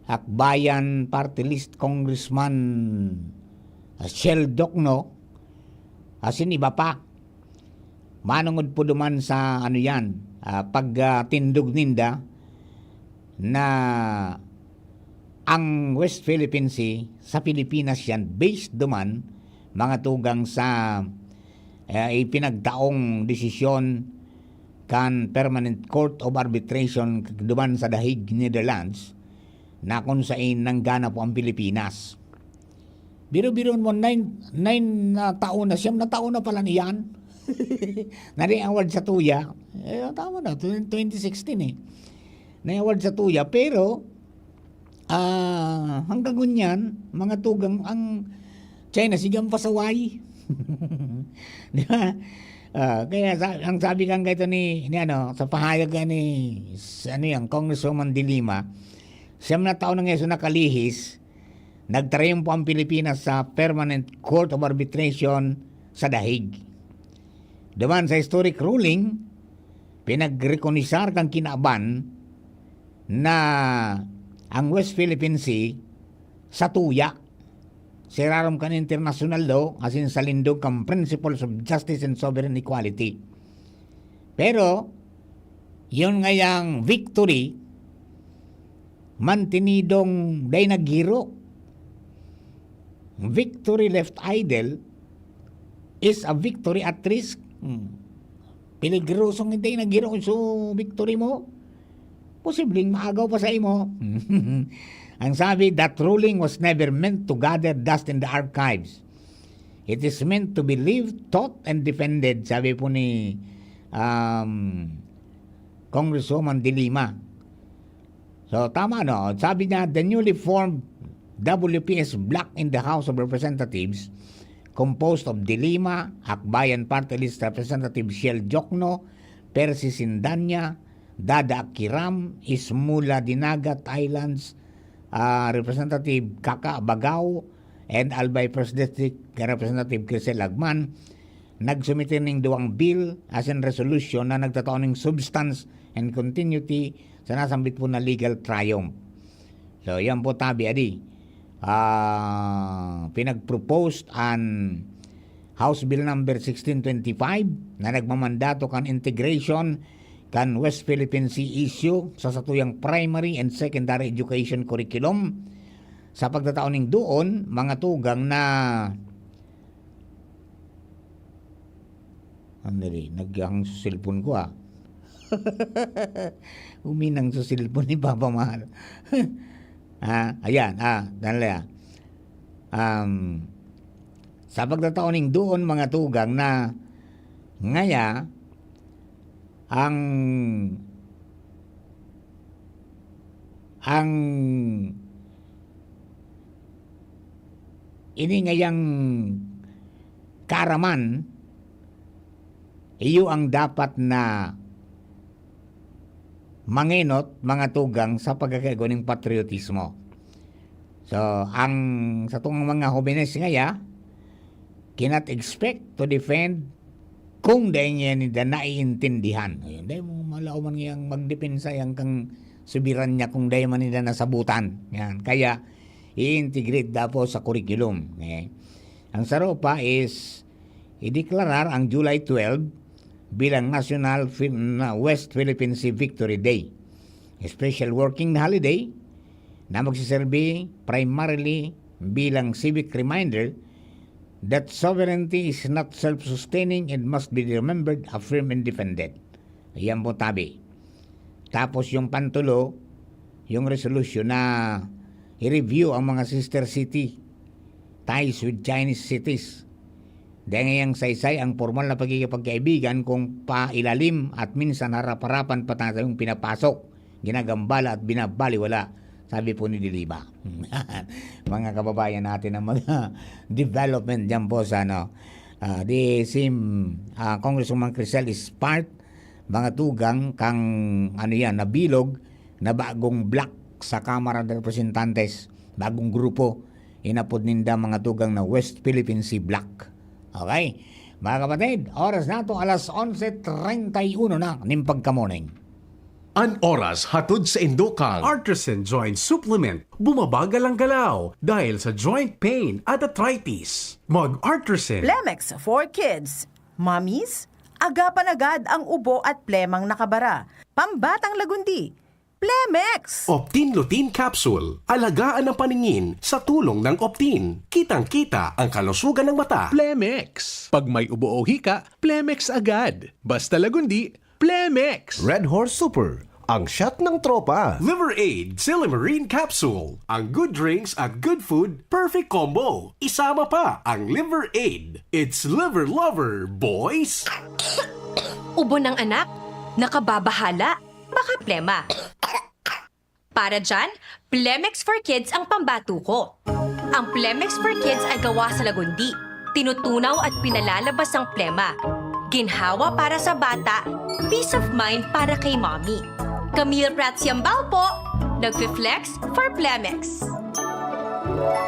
Akbayan Party List Congressman, ah, Shell Jokno, asin iba pa. Manongod po duman sa, ano yan, ah, pagtindog ninda na ang West Philippine Sea sa Pilipinas yan, based duman, mga tugang, sa, eh, ipinagtaong desisyon kan Permanent Court of Arbitration duman sa The Hague, Netherlands, na kung sain nanggana po ang Pilipinas. Biro-biro mo, nine, nine na taon na, siyam na taon na pala niyan. Nari award sa tuya. Eh, tama na, twen-, twenty sixteen eh. Na-award sa tuya, pero, ah, hanggang ngunyan, mga tugang, ang China, sige ang pasaway. Di ba? Ah, kaya sa, ang sabi kang kaito ni, ni ano, sa pahayag ka ni, s-, ano yan, Congresswoman de Lima, siyam na taon na ngayon nakalihis, nagtrayumpo ang Pilipinas sa Permanent Court of Arbitration sa The Hague. Duman sa historic ruling, pinagrekonisar kan kinaban na ang West Philippine Sea sa tuya, sa irarom kan international law, asin sa lindog kan principles of justice and sovereign equality. Pero, yun ngayang victory, mantinidong dai naghiro. Victory left idle is a victory at risk. Hmm. Peligrosong hindi naghiro so victory mo. Posibleng maagaw pa sa imo. Ang sabi, "That ruling was never meant to gather dust in the archives. It is meant to be lived, taught, and defended," sabi po ni, um, Congresswoman de Lima. So, tama, no? Sabi niya, "The newly formed W P S bloc in the House of Representatives, composed of de Lima, Akbayan Party List Representative Shell Jokno, Percy Sindanya, Dada Kiram, Ismula Dinagat Islands, ah, Representative Kaka Bagao, and Albay First District Representative Crisel Agman, nagsumite ning duwang bill asin resolution na nagtatao ning substance and continuity sa nasambit po na legal triumph." So, yan po tabi, adi. Ah, pinag-proposed an House Bill number sixteen twenty-five na nagmamandato kan integration kan West Philippine Sea issue sa satuyang primary and secondary education curriculum. Sa pagtatao ning duon, mga tugang na Andali, naghang sa cellphone ko, ah. Huminang sa cellphone ni Papa Mahal. Ah, ayan, ah, dali, ah. Um, sa pagtatao ning duon, mga tugang, na ngaya, ang, ang ini ngayang kaaraman, iyo ang dapat na mangenot, mga tugang, sa pagkakaigwa ning patriotismo. So, ang satong mga hobenes ngaya, cannot expect to defend kung dai niya ninda naiintindihan. Ayun, dai mo malaw man ngayang magdepensa yan kang soberanya kung dai man ninda nasabutan. Yan. Kaya, i-integrate dapat sa curriculum. Okay? Ang saro pa is, ideklarar ang July twelve bilang National Phil-, na West Philippine Sea Victory Day. Special working holiday na magsiserbi primarily bilang civic reminder that sovereignty is not self-sustaining and must be remembered, affirmed, and defended. Ayan po, tabi. Tapos yung pantulo, yung resolution na i-review ang mga sister city ties with Chinese cities. Dahil ngayang saysay ang formal na pagkikipagkaibigan kung pailalim at minsan harap-harapan pa tayong pinapasok, ginagambala at binabaliwala, sabi po ni de Lima. Mga kababayan natin ng mga development dyan po sa ano. Ah, di si, ah, Congresswoman Crisel is part, mga tugang, kang, ano yan, nabilog na bagong bloc sa Kamara de Representantes, bagong grupo, inapod ninda, mga tugang, na West Philippine Sea Bloc. Okay? Mga kapatid, oras nato alas onse treinta y uno na nin pagka-morning. An oras hatod sa indo kang Artisan Joint Supplement, bumabagal ang galaw dahil sa joint pain at arthritis. Mag-Artisan. Plemex for Kids. Mommies, agapan agad ang ubo at plemang nakabara. Pambatang lagundi. Plemex! Optin Lutein Capsule. Alagaan ang paningin sa tulong ng Optin. Kitang-kita ang kalusugan ng mata. Plemex. Pag may ubo o hika, Plemex agad. Basta lagundi, Plemex. Red Horse Super. Ang shot ng tropa. Liver Aid Silimarin Capsule. Ang good drinks at good food, perfect combo. Isama pa ang Liver Aid. It's Liver Lover, boys! Ubo ng anak? Nakababahala? Baka plema. Para dyan, Plemex for Kids ang pambato ko. Ang Plemex for Kids ay gawa sa lagundi. Tinutunaw at pinalalabas ang plema. Ginhawa para sa bata, peace of mind para kay mommy. Camille Prats Yambao po, nagfi-flex for Plemex.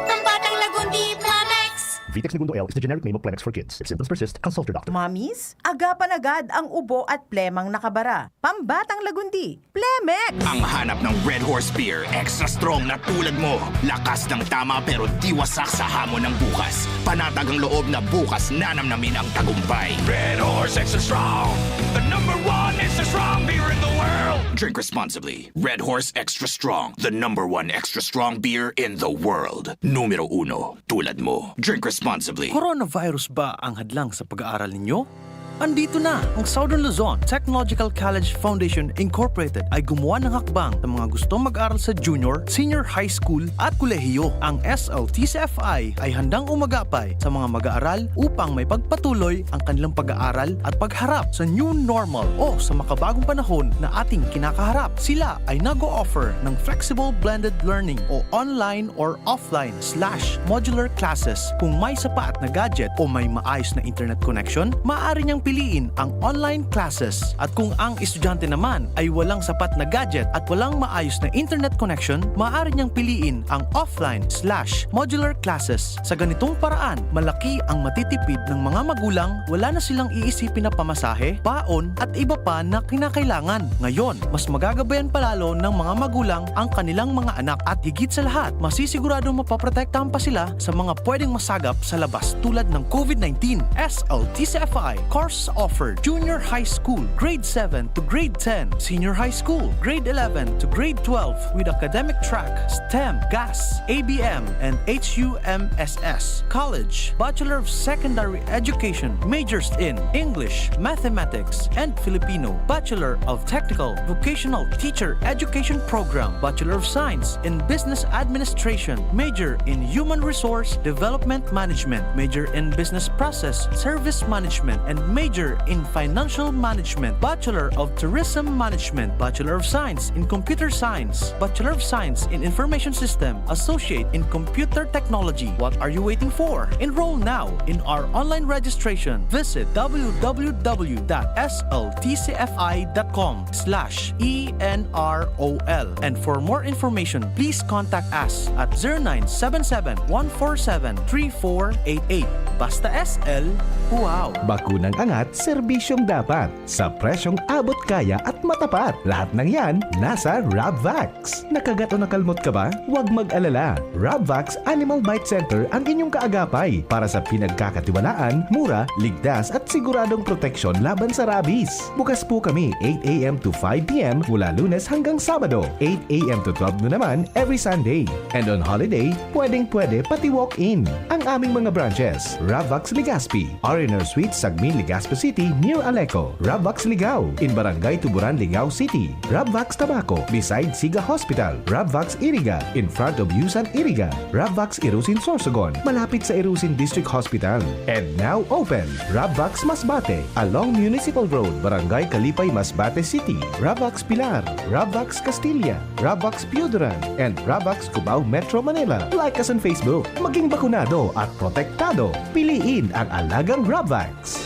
Ang batang lagundi, Plemex! Vitex Negundo L is the generic name of Plemex for kids. If symptoms persist, consult your doctor. Mommies, agapan agad ang ubo at plemang nakabara. Pambatang lagundi, Plemex! Ang hanap ng Red Horse Beer, extra strong na tulad mo. Lakas ng tama pero di wasak sa hamon ng bukas. Panatag ang loob na bukas nanamnamin ang tagumpay. Red Horse Extra Strong, the number one extra strong beer in the world. Drink responsibly. Red Horse Extra Strong, the number one extra strong beer in the world. Numero uno, tulad mo. Drink responsibly. Coronavirus ba ang hadlang sa pag-aaral ninyo? Andito na! Ang Southern Luzon Technological College Foundation Incorporated ay gumawa ng hakbang sa mga gustong mag-aral sa junior, senior high school at kolehiyo. Ang S L T C F I ay handang umagapay sa mga mag-aaral upang maipagpatuloy ang kanilang pag-aaral at pagharap sa new normal o sa makabagong panahon na ating kinakaharap. Sila ay nag-o-offer ng flexible blended learning o online or offline slash modular classes. Kung may sapat na gadget o may maayos na internet connection, maaari niyang piliin ang online classes. At kung ang estudyante naman ay walang sapat na gadget at walang maayos na internet connection, maaari niyang piliin ang offline slash modular classes. Sa ganitong paraan, malaki ang matitipid ng mga magulang, wala na silang iisipin na pamasahe, baon, at iba pa na kinakailangan. Ngayon, mas magagabayan pa lalo ng mga magulang ang kanilang mga anak at higit sa lahat, masisiguradong mapoprotektahan pa sila sa mga pwedeng masagap sa labas tulad ng COVID nineteen. S L T C F I course offered: Junior High School, Grade seven to Grade ten, Senior High School, Grade eleven to Grade twelve with academic track, STEM, GAS, A B M, and H U M S S. College, Bachelor of Secondary Education, majors in English, Mathematics, and Filipino, Bachelor of Technical Vocational Teacher Education Program, Bachelor of Science in Business Administration, major in Human Resource Development Management, major in Business Process Service Management, and major in Financial Management, Bachelor of Tourism Management, Bachelor of Science in Computer Science, Bachelor of Science in Information System, Associate in Computer Technology. What are you waiting for? Enroll now in our online registration. Visit w w w dot s l t c f i dot com slash e n r o l. And for more information, please contact us at zero nine seven seven, one four seven, three four eight eight. Basta S L, wow! Bakunang angat, serbisyong dapat. Sa presyong abot kaya at matapat. Lahat ng yan, nasa Rabvax. Nakagat o nakalmot ka ba? Huwag mag-alala. Rabvax Animal Bite Center ang inyong kaagapay para sa pinagkakatiwalaan, mura, ligtas at siguradong proteksyon laban sa rabies. Bukas po kami eight a m to five p m mula Lunes hanggang Sabado, eight a m to twelve noon naman every Sunday. And on holiday, pwedeng-pwede pati walk-in. Ang aming mga branches, Rabvax Legazpi, R and R Suites, Sagmin, Legazpi City, near Aleco. Rabvax Ligao, in Barangay Tuburan, Ligao City. Rabvax Tabaco, beside Siga Hospital. Rabvax Iriga, in front of Yusan Iriga. Rabvax Irusin Sorsogon, malapit sa Irusin District Hospital. And now open, Rabvax Masbate, along Municipal Road, Barangay Kalipay, Masbate City. Rabvax Pilar, Rabvax Castilla, Rabvax Pioduran, and Rabvax Cubao, Metro Manila. Like us on Facebook. Maging bakunado at protektado. Piliin ang alagang Rabvax.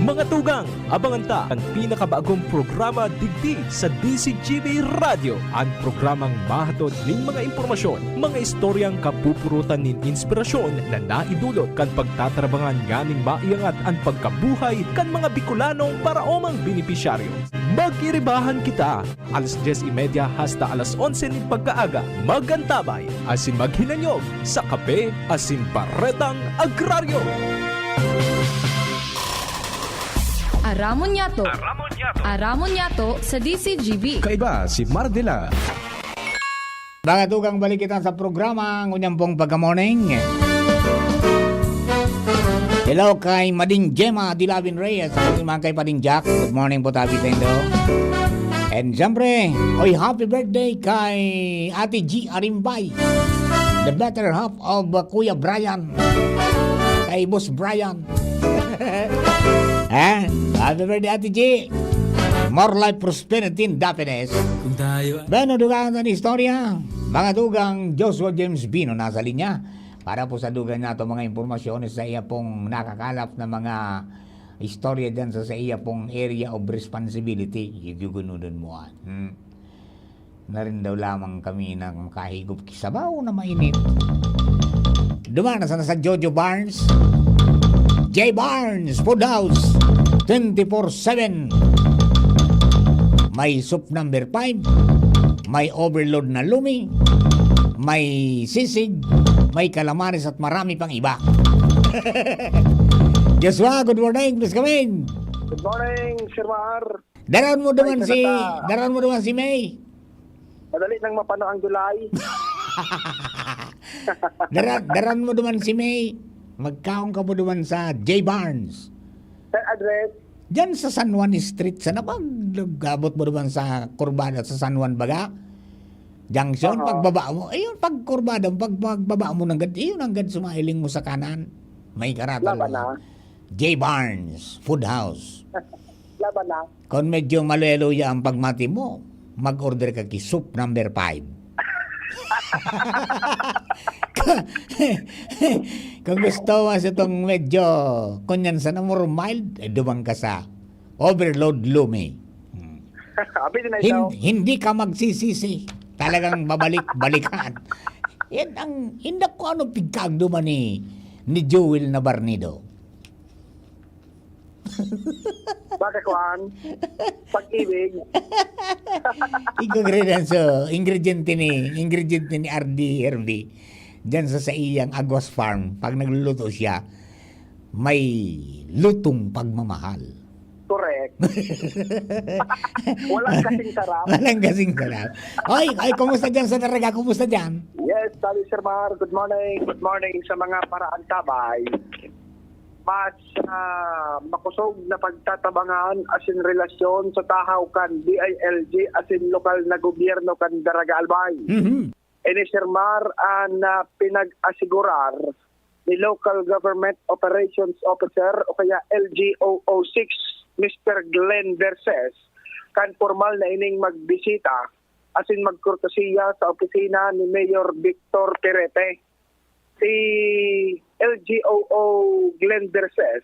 Mga tugang, abangan ta an pinakabagong programa digdi sa D Z G B Radyo, an programang mahatod nin mga impormasyon, mga istoryang kapupurutan nin inspirasyon na naidulot kan pagtatrabangan nganing maiangat an pagkabuhay kan mga Bicolanong paraomang benepisyaryo. Magiribahan kita, alas dyes y media hasta alas onse nin pagkaaga. Mag-antabay asin maghinanyog sa Kape asin Baretang Agraryo. Aramon niyato. Aramon niyato sa D C G B. Kaiba si Mardela. Mga tugang, balik kita sa programa ngunyan pong pagka-morning. Hello kay Mading Gemma Dilavin Reyes. Ako naman kay Pading Jack. Good morning po tabi sa indo. And siyempre, oy, happy birthday kay Ate G Arimbay. The better half of uh, Kuya Brian. Kay Boss Brian. Ha? Happy birthday, Ate G. More life, prosperity, and happiness. Kung tayo Bueno, dugang na istorya. Mga dugang, Joshua James Bino nasa linya. Para po sa dugang nato mga impormasyon sa iya pong nakakalap na mga istorya dyan sa, sa iya pong area of responsibility. Yugyugunudon mo, ah. Hmm. Narin daw lamang kami na makahigop kisabaw na mainit. Duman na sana sa Jojo Barnes. J Barnes Food House, twenty-four seven. May soup number five, may overload na lumi, may sisig, may calamares at marami pang iba. Joshua, good morning. Please come in. Good morning, Sir Mar. Daran mo duman si daran mo duman si May. Madali nang mapano ang July. Daran, daran mo duman si May. Magkaon ka mo duman sa J Barnes. Sa address? Diyan sa San Juan Street, sa napag abot mo duman sa kurbada sa San Juan baga. Junction, uh-huh. Pagbaba mo, ayun, pagkurbada mo, pag, pagbaba mo nanggad, ayun, nanggad sumailing mo sa kanan. May karatol. Laban na. J Barnes Food House. Laban na. Kung medyo maluya-luya ang pagmati mo, mag-order ka ki soup number five. Kung gusto mo sa itong medyo, kunyan sana more mild, eh, dumang ka sa overload lumi. Hmm. Hindi ka magsisisi. Talagang babalik-balikan. Yan ang, hindi ko ano pigkagduman ni, ni Jewel na Barnido. Baka kuan, pag-ibig. Ikaw, Credenso, ingrediente ni, ingrediente ni R D Hervey. Diyan sa, sa iyang Aguas Farm, pag nagluluto siya, may lutong pagmamahal. Correct. Walang kasing sarap. Walang kasing sarap. Oy, oy, kumusta diyan sa Daraga? Kumusta diyan? Yes, sabi Sir Mar, good morning. Good morning sa mga paraantabay. Mas uh, makusog na pagtatabangan asin relasyon sa tahaw kan D I L G asin lokal na gobyerno kan Daraga Albay. Mm-hmm. Ini Sir Mar an uh, pinag-asigurar ni Local Government Operations Officer o kaya L G O O six, Mister Glenn Verses, kan formal na ining magbisita asin magkortesiya sa opisina ni Mayor Victor Perete. Si L G O O Glenn Verses,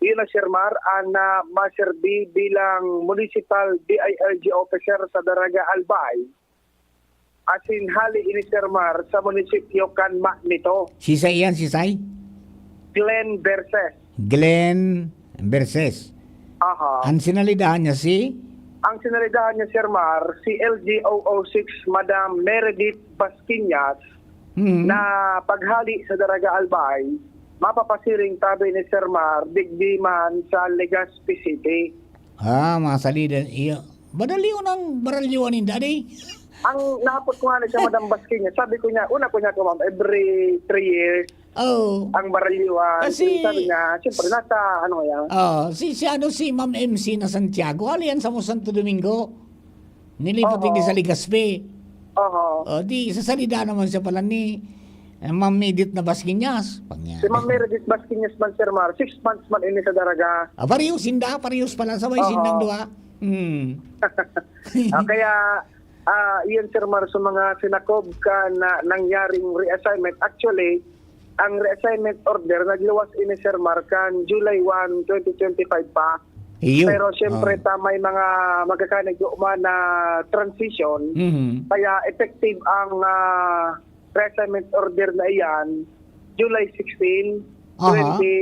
yun na Sir Mar, ang uh, maserbi bilang Municipal D I L G Officer sa Daraga Albay. Asin hali ini Sir Mar sa munisipyo kan Manito. Sisay iyan, sisay? Glenn Verses. Glenn Verses. Aha. Ang sinalidahan niya si? Ang sinalidahan niya, Sir Mar, si L G O O six, Madam Meredith Basquinas, hmm. Na paghali sa Daraga Albay, mapapasiring tabi ni Sir Mar, digdi man sa Legazpi City. Ah, mga salida. Iyo. Madali yun ang baralyuan ni Daddy. Ang nahapot ko nga na siya, Madam Basquinas, sabi ko niya, una ko niya ko, ma'am, every three years, Oh. Ang baralyuan. Kasi, sabi niya, siyempre, nasa ano yan. Oh, si, si, ano, si Ma'am M C na Santiago, ali yan sa Santo Domingo. Nilipat din sa Legazpi. Oho. Oh, di, sasalida naman siya pala ni eh, Ma'am Edith na Basquinas. Si Ma'am Meredith Basquinas man, Sir Mar, six months man ini sa Daraga. Ah, parehos, sinda, parehos pala, sabay sindang duha. Hmm. Ah, kaya, ah, iyan, Sir Mar, sa mga sinakob kan na nangyaring reassignment. Actually, ang reassignment order, nagluwas ini, Sir Mar, kan July one, twenty twenty-five pa. Iyo. Pero siyempre, oh. Ta may mga magkakanigyo man na transition, mm-hmm. Kaya effective ang uh, reassignment order na iyan, July sixteen, Aha. twenty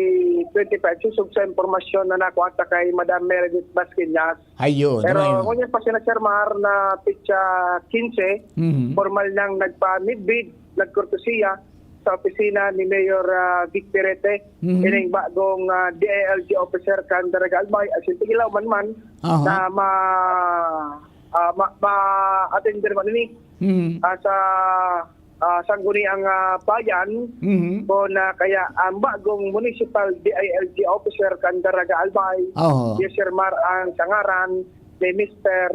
twenty-five. Susog sa impormasyon na nakuha ta kay Madam Meredith Basquinas. Ayun, Pero ano yun? Ngunyan pa sila, Sir Mar, na petsa quince, Mhm. formal nang nagpa-meet bid, nagkortesiya sa opisina ni Mayor, ah, Vic Perete, Mhm. ining bagong, ah, D I L G officer kan Daraga Albay, asin tigilaw man man Aha. na ma-, ah, ma-, ma-attend man ini, Mhm. ah, sa, ah, sangguniang, ah, bayan, Mhm. kun, ah, kaya ang bagong municipal D I L G officer kan Daraga Albay, Oho. si Sir Mar ang sa ngaran ni Mister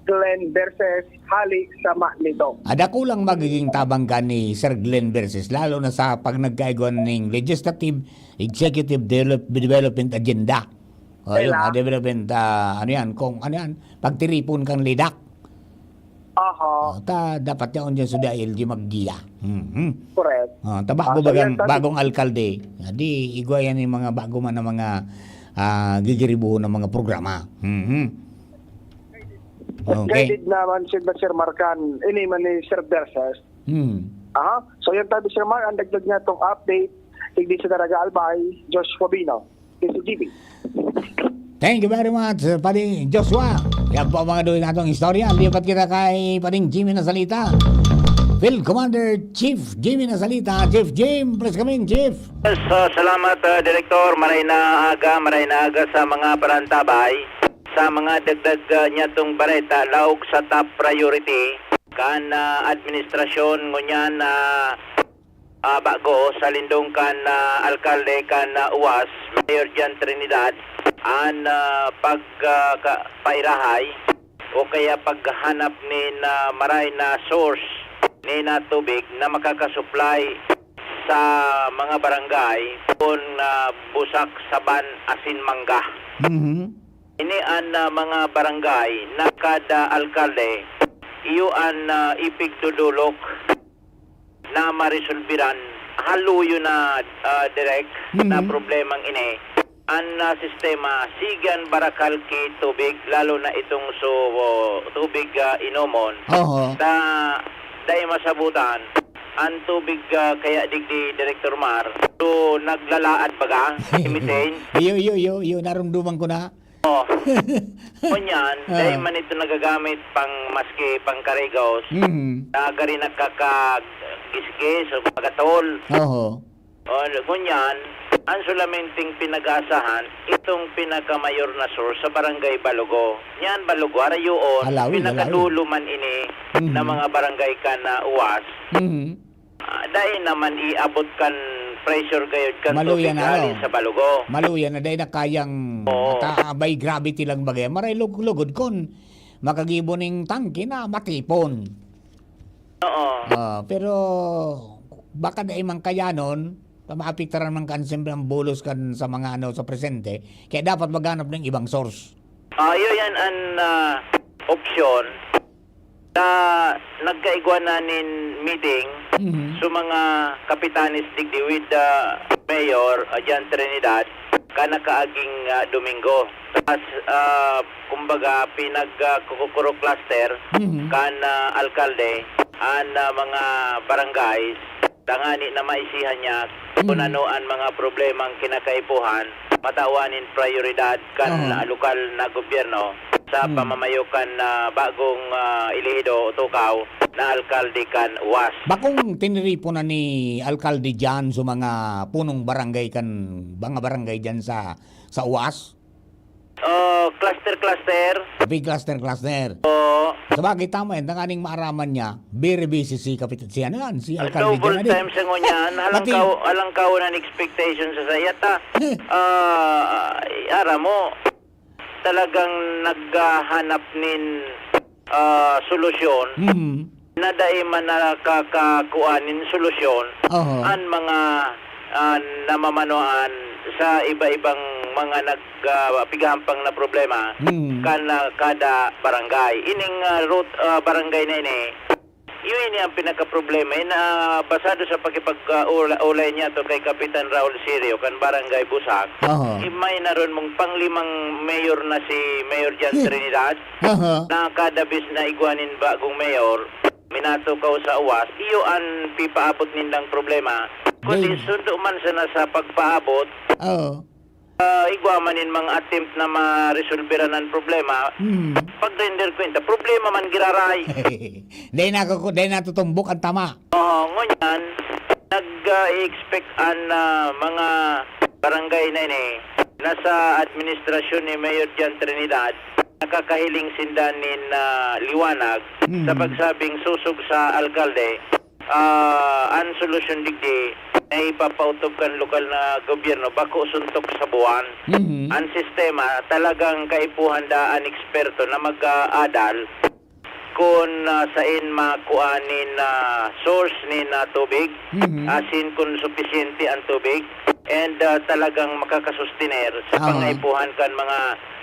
Glenn Verses, hali sa Manito. Ah, dakulang magiging tabang ka ni Sir Glenn Verses, lalo na sa pag nagkaigwa ning legislative, executive develop-, development agenda. O, yun, Tela. ah, development, ah, ano yan, kung ano yan, pagtiripon kang lidak. Aha. Ah, ta, dapat yaon dyan sa D I L G maggiya. Mhm. Correct. Ah, ta bago Ah, so bagang, yan, sabi bagong alkalde. Ah, di, igwa yan yung mga bago man na mga, ah, gigiribuhon ng mga programa. Mhm. Okay. Guided naman si Sir Markan, ini man ni Sir Verses. Hmm. Aha. So, yan tabi, Sir Mark, ang dagdag niya itong update. Digdi sa Daraga Albay, Josh Fabino, K C G B. Thank you very much, Pading Joshua. Yan po ang mga duhin natong istorya. Lipat kita kay Pading Jimmy Nasalita. Field Commander Chief Jimmy Nasalita. Chief Jim, please come in, Chief. Yes, ah, salamat, ah, Direktor. Maray na aga, maray na aga sa mga parantabay. Sa mga dagdag, ah, niyatong bareta, laog sa top priority kan, ah, administrasyon ngunyan na, ah, bago sa lindong kan, ah, alkalde kan, ah, Uwas, Mayor John Trinidad, an, ah, pag, ah, ka-, pairahay o kaya paghanap nin, ah, maray na source nin, ah, tubig na makakasupply sa mga barangay kun, ah, Busak, Saban asin Mangga. Mhm. Ini an, ah, mga barangay na kada alkalde, iyo an, ah, ipigdodolok na maresolbiran haluyo na, ah, direk na Mhm. problemang ini. An, ah, sistema, sige an barakal ki tubig, lalo na itong so, tubig, ah, inomon. Oho. Ta, dai masabutan, an tubig, ah, kaya digdi, Direktor Mar, so naglalaad baga, imitain. Iyo, iyo, iyo, iyo, narumduman ko na. Oh. Ngunyan, Ah. dai man ito nagagamit pang, maski pang karigos, Mhm. na gari nakakagisgis o magatol. Oho. O, ngunyan, ang sulamenteng pinag-aasahan, itong pinakamayor na source sa Barangay Balugo. Nyan, Balugo, arayoon, Alawig, pinakadulo Alawig. man ini Mhm. na mga barangay kan, ah, Uwas. Mhm. Ah, dai naman iabot kan pressure gayod kan Maluya tubig na, hali ano? sa Balugo. Maluya na, dai na kayang Oo. mata-, by gravity lang bagay. Maray lug-, lugod kun makagibo ning tangke na matipon. Oo. Ah, pero baka dai man kayanon, ta maapektaran man kan siyempre ang bulos kan sa mga ano, sa presente, kaya dapat maghanap ng ibang source. Ah, iyo yan an, ah, opsyon. Na nagkaigwa na nin meeting Mhm. sa mga kapitanes digdi with the mayor, ah, John Trinidad, kan nakaaging, ah, Domingo. Tapos, ah, kumbaga, pinag, ah, kukukuro cluster Mhm. kan, ah, alkalde, an, ah, mga barangays, tangani na maisihan niya Mm. kun ano an mga problemang kinakaipuhan, matawan nin prayoridad kan Oo. lokal na gobyerno sa Mm. pamamayo kan, ah, bagong, ah, elehido o tukaw na alkalde kan Uwas. Bakong tiniripon na ni Alkalde John sa mga punong barangay kan, mga barangay diyan sa, sa Uwas? Oh, cluster, cluster. Big cluster, cluster. Oo. Sabagay, tama yan. Tanganing maaraman niya, very busy si Kapit-, si ano yan, si Alcalde Double Kennedy. Time sa ngunyan. Halang Pati kao-, halang kao ng expectation sa saya ta. Ah, ara mo, talagang naghahanap nin, ah, solusyon. Mhm. Na dai man nakakakuha nin solusyon Oho. an mga, ah, namamanuan sa iba-ibang mga nag, ah, pighahampang na problema Mm. kan, ah, kada barangay. Ining, ah, root, ah, barangay na ini, iyo ini ang pinakaproblema. Eh, na basado sa pakipag, ah, ula-, ulay niya to kay Kapitan Raul Sirio kan Barangay Busak, Oho. eh, may naroon mong panglimang mayor na si Mayor John Trinidad. Aha. Na kada bis na igwa nin bagong mayor, minatukaw sa uwas, iyo an pipaabot nindang problema. Kundi Then sundo man sana sa pagpaabot, Oo. ah, igwa man nin mga attempt na maresolberan an problema, Hmm. pag-render kwenta, problema man giraray. Dai nakuku-, dai natutumbok an tama. Oo, ngunyan, nag, ah, i-expect an, ah, mga barangay na ini na sa administrasyon ni Mayor John Trinidad, nakakahiling sinda nin, ah, liwanag sa Mm. pagsabing sosog sa alkalde. Ah, an solusyon digdi na ipapautob kan lokal na gobyerno bako suntok sa buwan. Mhm. An sistema talagang kaipuhan da an eksperto na mag-aadal kun, ah, saen makua nin, ah, source nin, ah, tubig, Mhm. asin kun supisyente an tubig, and, ah, talagang makakasustener sa Aha. pangaipuhan kan mga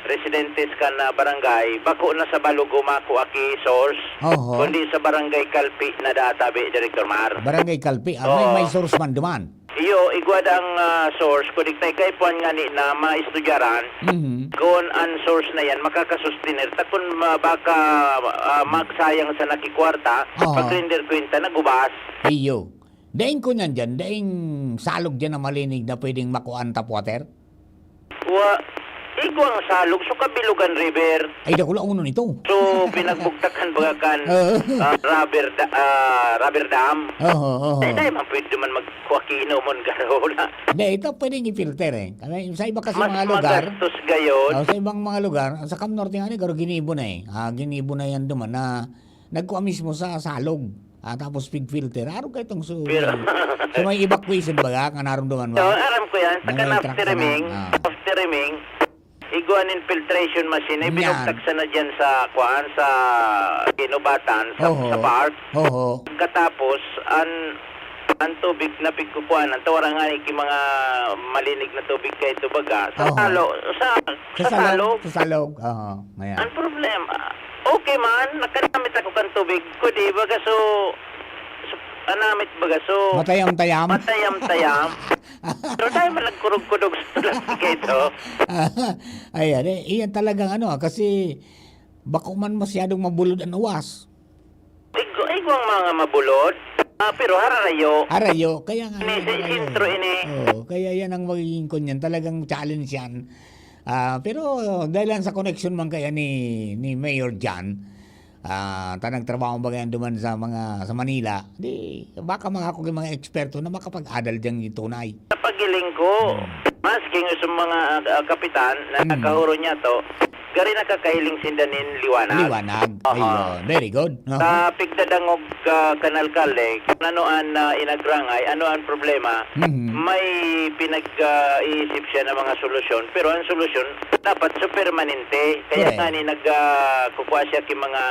residentes kan, ah, barangay. Bako na sa Balugo makua ki source, Oho. kundi sa Barangay Calpe na da tabi, Director Mar. Barangay Calpe, ah, may, Oo. may source man duman. Iyo, igwa da ang, ah, source, kundi tayo kaipuhan ngani na maestudyaran Mhm. kun an source na yan makakasustener. Ta kun ma-, baka, ah, magsayang sa nakikwarta, Aha. pag-render kwenta, nagubas. Iyo. Daing kuan diyan, daing salog diyan na malinig na pwedeng makuan tap water? Wa, igwang salog, so Kabilugan River. Ay, dakula uno nito. So, pinagbugtakan baga kan, Oo. ah, rubber da-, ah, rubber dam. Oo, oo. Dai, dai man pwede man magkuha ki inomon garo na. Hindi, ito pwedeng i-filter eh. Kasi sa iba kasi Mas mga lugar, magastos gayon. Oh, sa ibang mga lugar, sa Cam Norte nga ni, garo ginibo na eh. Ah, ginibo na yan duman na nagkuha mismo sa salog. Ah, tapos pig-filter. Arog kayo itong su-, Pero so may evacuation baga, nga narumduman mo? Oo, aram ko yan. Sa Mga kanaf truck ka na, streaming, ah. Streaming, igwa nin filtration machine, eh, Yan. binugtak sana dyan sa, kuan, sa Ginubatan, sa, Oho. sa park. Oho. Pagkatapos, an, an tubig na pigkukuanan, tawara nga iki mga malinig na tubig kay ito baga. Sa Oho. salo, sa, Sa sa salog, salog. sa salog. Oho. Ayan. Ang problema, okay man, nakanamit ako kan tubig ko, di baga, so, so, anamit baga, so, Matayam-tayam. matayam-tayam. Pero dahil man nagkurog-kudog sa plastic ito. Ayan, eh, iyan talagang ano, ah, kasi bako man masyadong mabulod ang uwas. Igo-, igwang mga mabulod, ah, pero hararayo. Harayo, kaya nga Ini yan, sa harayo. sentro ini. Oo, kaya yan ang magiging kunyan. Talagang challenge yan. Ah, pero dahil lang sa connection man kaya ni, ni Mayor John, ah, ta nagtrabaho ba yan duman sa mga, sa Manila, di, baka mga ako yung mga eksperto na makapag-adal dyan yung tunay. Sa pagiling ko, Hmm. masking sa mga, ah, kapitan na Hmm. nakahuro niya to, gari nakakahiling sinda nin liwanag. Liwanag. Aha. Ayun. Very good. Aha. Sa pigdadangog, ah, kan alkalde, kung ano an, ah, inagrangay, ano ang problema, Mhm. may pinag, ah, iisip siya ng mga solusyon. Pero ang solusyon, dapat so permanente. Kaya Correct. nga ni nag, ah, kukuha siya ki mga,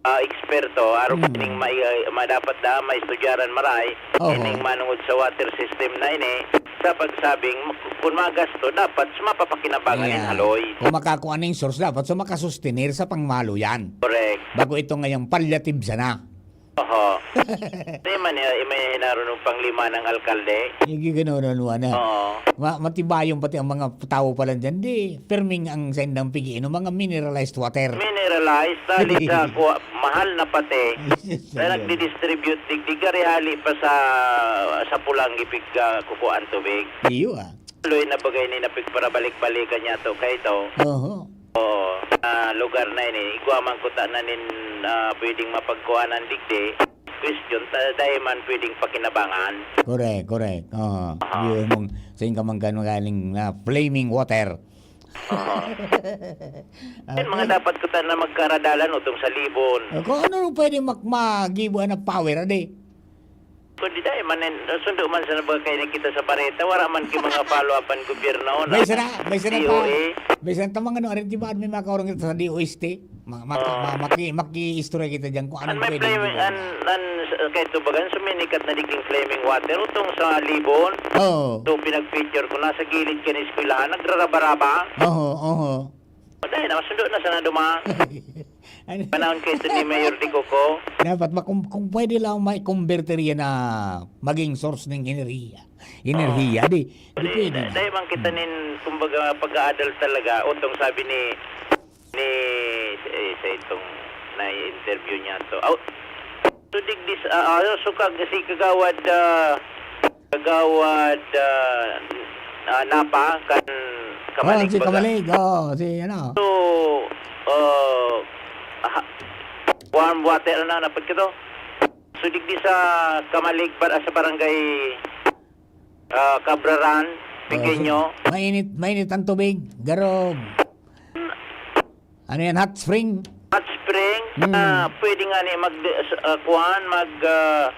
ah, eksperto, aron Mm. kining may, ah, ma-, dapat da, maestudyaran maray, Oho. kining manungod sa water system na ini, sa pagsabing, kung magasto, dapat sa mapapakinabangan Ayan. nin haloy. Kung makakuha ning source, dapat sa makasustenir sa pangmalo yan. Correct. Bago ito ngayong palliative sana. Oho. Di man, eh, may hinaro ng panglima ng alkalde. Yung gano'n, ano, ano. Oo. Ma-, matibayon pati ang mga tao pala dyan. Di, perming ang sendang pigi, no? Mga mineralized water. Mineralized, dali sa kuha, mahal na pati. Yes, yes, Na yes. nagdi-distribute, digdigari hali pa sa, sa pulang ipig, ah, kukuhaan tubig. Iyo, ah. Tuloy na bagay ni napigparabalik-balikan niya to, kay ito. Oho. Oo, ah, lugar na ini. Igwa man kuta na nin, ah, pwedeng mapagkuhanan digdi. Question, ta-, dahil man pwedeng pakinabangan. Correct, correct. Oo. Aha. Yun mong, sa inyo ka man gano'n galing na flaming water. Aha. Yun, mga Okay. dapat kuta na magkaradalan, utong sa Libon. O, kung ano pwede mak-, magibo na power, adi? Kundi dai man, sundo man sa nabagay na kita sa bareta, wara man ki mga follow-up ang gobyerno, na May sana, may sana D O A. ta, may sana ta mga ano, arin, di ba, may makaurang kita sa D O S T? Ma-, ma-, Oo. ma-, maki-, maki-istorya kita dyan kung An anong may pwede play-, gawin. an, an, kay tubagan, suminikat na diging flaming water, utong sa Libon. Oo. So, pinag-picture ko, nasa gilid ka ni eskwelahan, nagraraba-raba. Oho, oho. Dai na, sundo na sana duma. Ano? Panahon kay ito ni Mayor de Coco. Dapat ma-, kung, kung pwede lang mai-converter yan na maging source ng enerhiya. Enerhiya, Oo. di, di Dai, pwede na. dai man kita Hmm. nin, kumbaga, pag-aadal talaga, utong sabi ni, ni, eh, sa itong nai-interview niya to. Aw, So, digdi sa, ah, ah, so, kag-, si Kagawad, ah, Kagawad, ah, ah, Napa, kan Kamalig, si baga. Kamalig, oo, si ano. So, ah, ha-, warm water na, napod ka to? So, digdi sa Kamalig, para sa barangay, ah, Cabraran, Oo, Pequeño. So, mainit, mainit ang tubig, garog. Ano yan, hot spring? Hot spring, Hmm. ah, pwede nga ni mag-, ah, kuwan, mag, ah,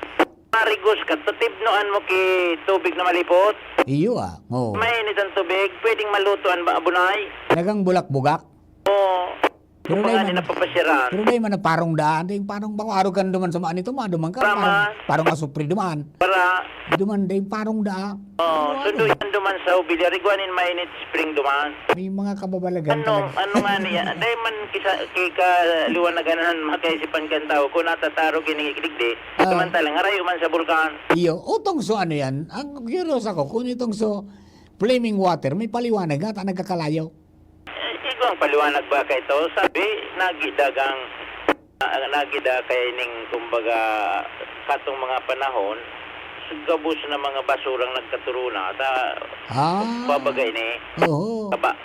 marigos ka, tutibnoan mo ki tubig na malipot. Iyo, ah. Oo. Mainit ang tubig, pwedeng maluto an ba-, abunay. Talagang bulak-bugak. Oo. Pero Kung dai nga man, ni napapasiran. pero dai man na parong daan, dai parong bako, araw ka na duman sa maan nito, maduman ka, Tama. parang, parang asupre duman. Para Duman, dai parong daan. Oo, Ano? sundo yan duman sa Ubilyar. Igwa nin mainit spring duman. May mga kababalagan Ano, talaga. ano nga niya? Dai man kisa, kikaliwanagan an makaisipan kan tawo kung natatarog ini digdi. Ah. Samantalang harayo man sa bulkan. Iyo, utong so ano yan? Ang curious ako, kung itong so flaming water, may paliwanag ata, nagkakalayo. Eh, igwang paliwanag ba kay ito? Sabi, nagidagang, ah, nagida kay ning, kumbaga, katong mga panahon, gabos na mga basurang nagkaturuna. Ta, Ah. babagay ni, Oo. kaba,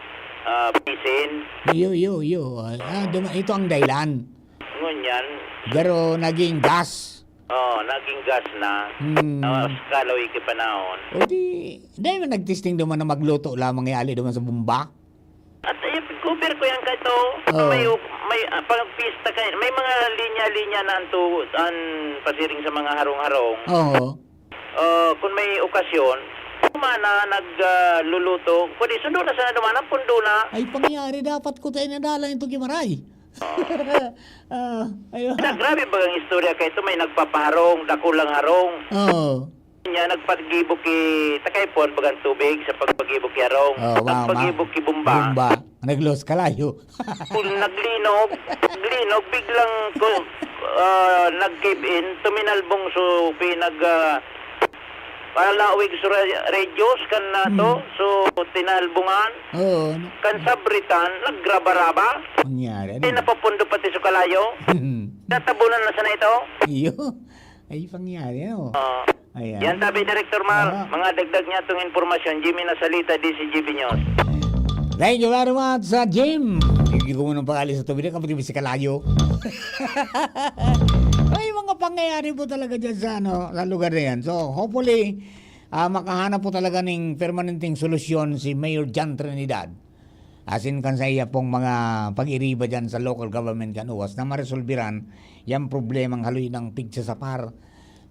ah, bisin. Iyo, iyo, iyo. Ah, duma-, ito ang dahilan. Ngunyan. Pero naging gas. Oo, naging gas na. Hmm. Ah, sa kalaw iki panahon. O di, dahil man nagtesting duman na magluto lamang, yali duman sa bomba. At, eh, cover ko yan, kato. Oo. May u-, may, ah, pag pista kay, may mga linya-linya na ang tu-, ang pasiring sa mga harong-harong. Oo. Ah, kung may okasyon, kumana, nag, ah, luluto. Pwede sundo na sana duman, ang pundo na. Ay, pangyayari, dapat ko tayo nadala nito, Gimaray. Oo. Ah, ayun. Na, grabe bagang istorya kay ito, may nagpapaharong, dakulang harong. Oo. Nya, nagpagibo ki, takay pon, bagang tubig sa pagpagibo ki harong. Oo, ma-, ma-, Pagpagibo ki bomba. Bomba. Nag-loss kalayo. Kung naglinog, naglinog, biglang ko, ah, nag-cave in, tuminalbong so pinag, ah, palawig sa ra-, radius kan na to, Hmm. so tinalbongan. Oo. Kan sabritan, nagraba-raba. Nangyari, ano? Eh, napapundo pati sa kalayo. Tatabunan na sana ito. Iyo. Ay, pangyari, ano? Oo. Ayan. Yan sabi, Director Mar, Aha. mga dagdag niya itong impormasyon, Jimmy Nasalita, D C G B News. Thank you very much, sa Jim. Hindi ko muna pakali sa tubig, kapag si kalayo. Ay, mga pangyayari po talaga dyan sa, ano, sa lugar na yan. So, hopefully, ah, makahanap po talaga ng permanenteng solusyon si Mayor John Trinidad. Asin kan sa iya pong mga pag-iriba dyan sa local government kan uwas na maresolbiran yang problemang haloy ng pigsasapar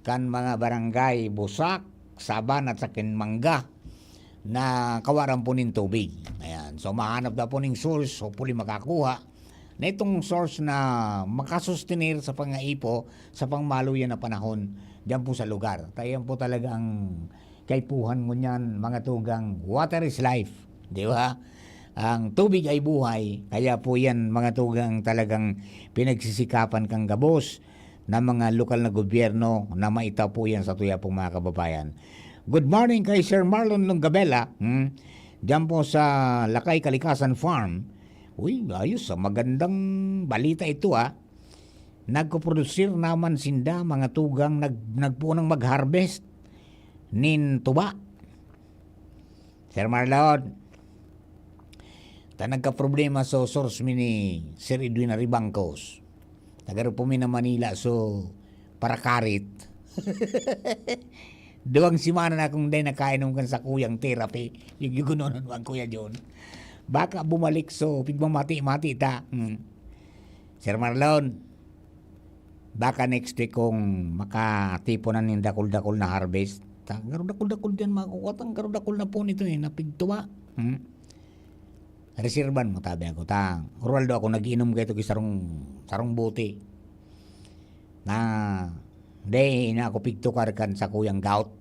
kan mga barangay Busak, Saban at Sakinmangga na kawaran po nin tubig. Ayan. So, mahanap daw po ning source, hopefully makakuha na itong source na makasustenir sa pangaipo sa pangmaluyan na panahon dyan po sa lugar. Kaya yan po talaga ang kaipuhan ngunyan, mga tugang, water is life, di ba? Ang tubig ay buhay, kaya po yan, mga tugang, talagang pinagsisikapan kang gabos na mga lokal na gobyerno na maitaw po yan sa tuya pong mga kababayan. Good morning kay Sir Marlon Longabela, hmm? Diyan po sa Lakay Kalikasan Farm. Uy, ayos, ah, magandang balita ito, ah. Nagpuprodusir naman sinda, mga tugang, nag-, nagpuunang mag-harvest nin tuba. Sir Marlon, ta nagkaproblema so source mi ni Sir Edwin Aribangcos. Nagaro po mi na Manila, so parakarit. Duwang semana na akong dai nakainom kan sakuyang therapy. Yung, yung gunonon mo ang Kuya John. Baka bumalik, so pigmamati-mati ta. Hmm. Sir Marlon, baka next week kung makatipunan nin dakul-dakul na harvest. Ta, garo dakul-dakul diyan, mga kukwat, ang garo dakul na po nito eh, napigtuwa. Hmm? Reserban mo, tabi ako, ta. Oral daw ako, nag-iinom kayo ito, sarong, sarong bote. Na, di na ako pigtukar kan sakuyang gout.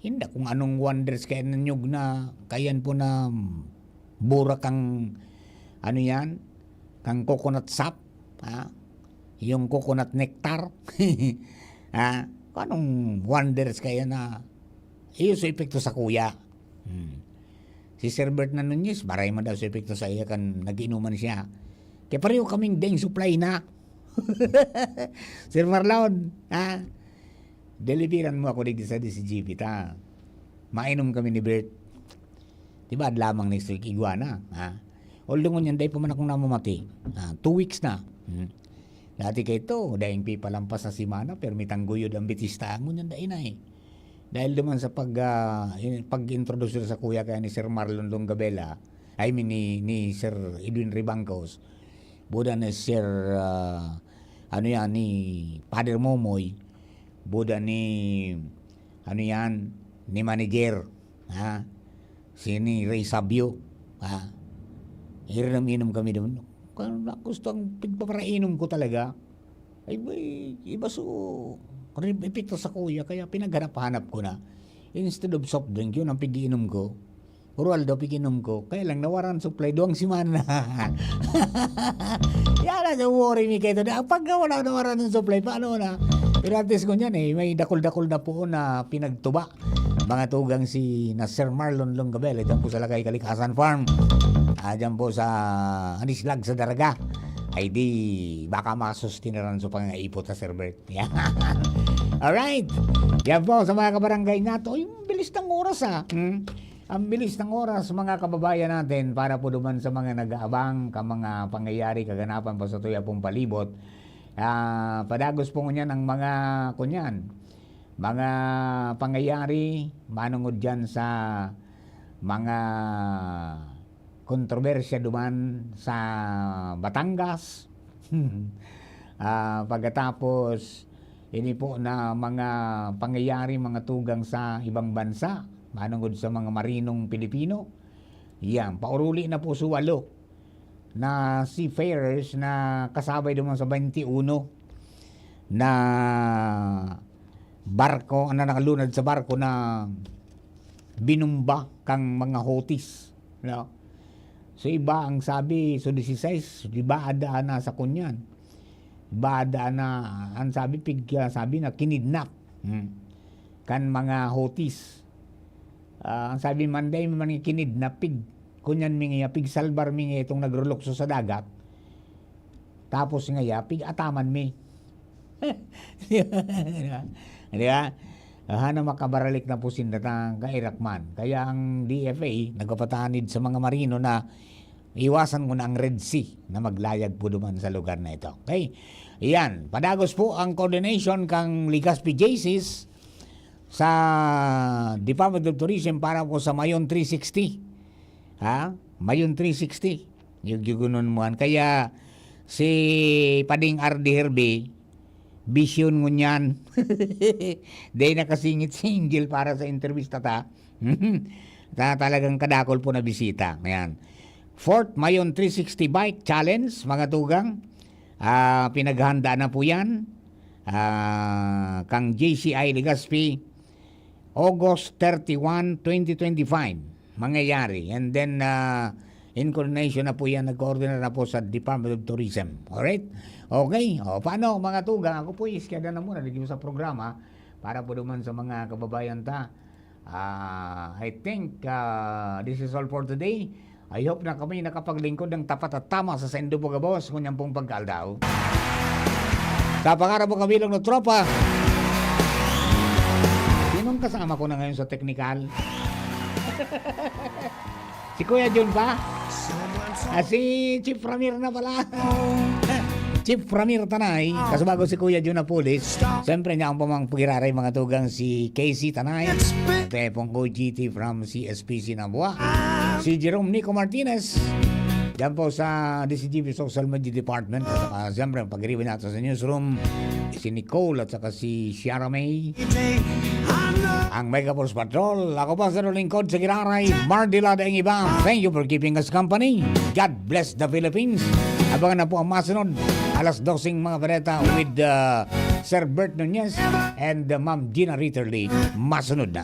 Inda kung anong wonders kaya nanyog na, kayan po na, mm, bura kang, ano yan? Kang coconut sap, ha? Yung coconut nectar. Ha? Kung anong wonders kaya na, iyo sa epekto sa kuya. Hmm. Si Sir Bert na Nunez, maray man daw sa epekto sa iya kan nag-inuman siya. Kaya pareho kaming deng supply na. Sir Marlon, ha? Deliveran mo ako digdi sa D C G P ta. Mainom kami ni Bert. Di ba, lamang ni Sir Iguana, ha? Although ngunyan, dai pa man akong namamati. Ah, two weeks na. Hmm. Dati kay ito, daing pipalampas sa semana, pero may tangguyod ang bitista. Ngunyan, dai na eh. Dahil duman sa pag, ah, in-, pag-introduce sa kuya kaya ni Sir Marlon Longabela, I mean, ni, ni Sir Edwin Ribangcos, buda ni Sir, ah, ano yan, ni Father Momoy, buda ni, ano yan, ni manager, ha? Si ni Ray Sabio, ha? Irinam-inom kami doon. Kaya gusto ang pagpaparainom ko talaga. Ay, may iba so, epekto sa kuya, kaya pinaghanap-hanap ko na. Instead of soft drink, yun ang pigiinom ko. Royal daw pigiinom ko. Kaya lang, nawaran supply, duwang semana. Yan ang worry mi kayo. Na, pag wala, nawaran ng supply, paano na? Pero at least ko niyan eh, may dakol-dakol na po na pinagtuba. Mga tugang si na Sir Marlon Longabel, ito po sa Lakay Kalikasan Farm. Ah, dyan po sa Anislag sa Daraga. Ay di, baka masustineran sa pangaipot sa Sir Bert. Yan. Alright. Yan po sa mga kabarangay nato. Yung bilis ng oras, ah. Hmm? Ang bilis ng oras, mga kababayan natin, para po duman sa mga nag-aabang ka mga pangyayari, kaganapan pa sa tuya pong palibot. Ah, padagos po ngunyan ang mga, kunyan, mga pangyayari, manungod dyan sa mga kontrobersya duman sa Batangas. Ah, pagkatapos, ini po na mga pangyayari, mga tugang sa ibang bansa, manungod sa mga marinong Pilipino. Yan, pauruli na po sa walo na seafarers na kasabay duman sa twenty-one na barko, na nakalunad sa barko na binumba kang mga Houthis, no? So, iba ang sabi, so, dieciséis, iba ada na sa kunyan. Iba ada na, ang sabi, pig-, sabi na kinidnap. Hmm. Kan mga Houthis. Ah, ang sabi man, dai man kinidnap, pig-, kunyan mi nga, pigsalbar mi nga itong nagrulukso sa dagat. Tapos nga, pig-ataman mi. Di ba? Di ba? Hana makabaralik na po sinda ta kairak man. Kaya ang D F A nagpapatanid sa mga marino na iwasan muna ang Red Sea na maglayag po duman sa lugar na ito. Okay? Iyan, padagos po ang coordination kang Legazpi Jaycees sa Department of Tourism para po sa Mayon three sixty. Ha? Mayon three sixty. Yugyugunon mo an. Kaya si Pading R D Herby, bisyon ngunyan. Dai nakasingit si Angel para sa entrevista ta. Ta-, talagang kadakol po na bisita. Ayan. Fourth Mayon three sixty Bike Challenge, mga tugang. Ah, pinaghahanda na po yan. Ah, kang J C I Legazpi, August thirty-one, twenty twenty-five, mangyayari. And then, ah, in coordination na po yan, nag-coordinate na po sa Department of Tourism. Alright? Okay. O, paano, mga tugang? Ako po, iskeda na muna, lagi sa programa, para po duman sa mga kababayan ta. Ah, I think, ah, this is all for today. I hope na kami nakapaglingkod ng tapat at tama sa saindo po gabos, ngunyan pong pagkaaldaw. Sa pangarap mo, kabilog na tropa. Sinong kasama ko na ngayon sa teknikal? Si Kuya Jun ba? Ah, si Chief Ramir na pala. Chief Ramir Tanay, kasubago si Kuya Jun Apulis. Siyempre, niya ang pamang pagiraray, mga tugang, si K C Tanay. Pepong O G T from C S P C Nabua. Si Jerome Nico Martinez. Diyan po sa D C G P Social Media Department. At saka, siyempre, ang pag-iriwan natin sa newsroom, si Nicole at saka si Shara May. Ang Mega Force Patrol. Ako po, sa lingkod sa giraray, Mardy Lada ang iba. Thank you for keeping us company. God bless the Philippines. Abangan na po ang masunod, alas doseng mga bareta with, uh, Sir Bert Nunez and, uh, Ma'am Gina Ritterly. Masunod na.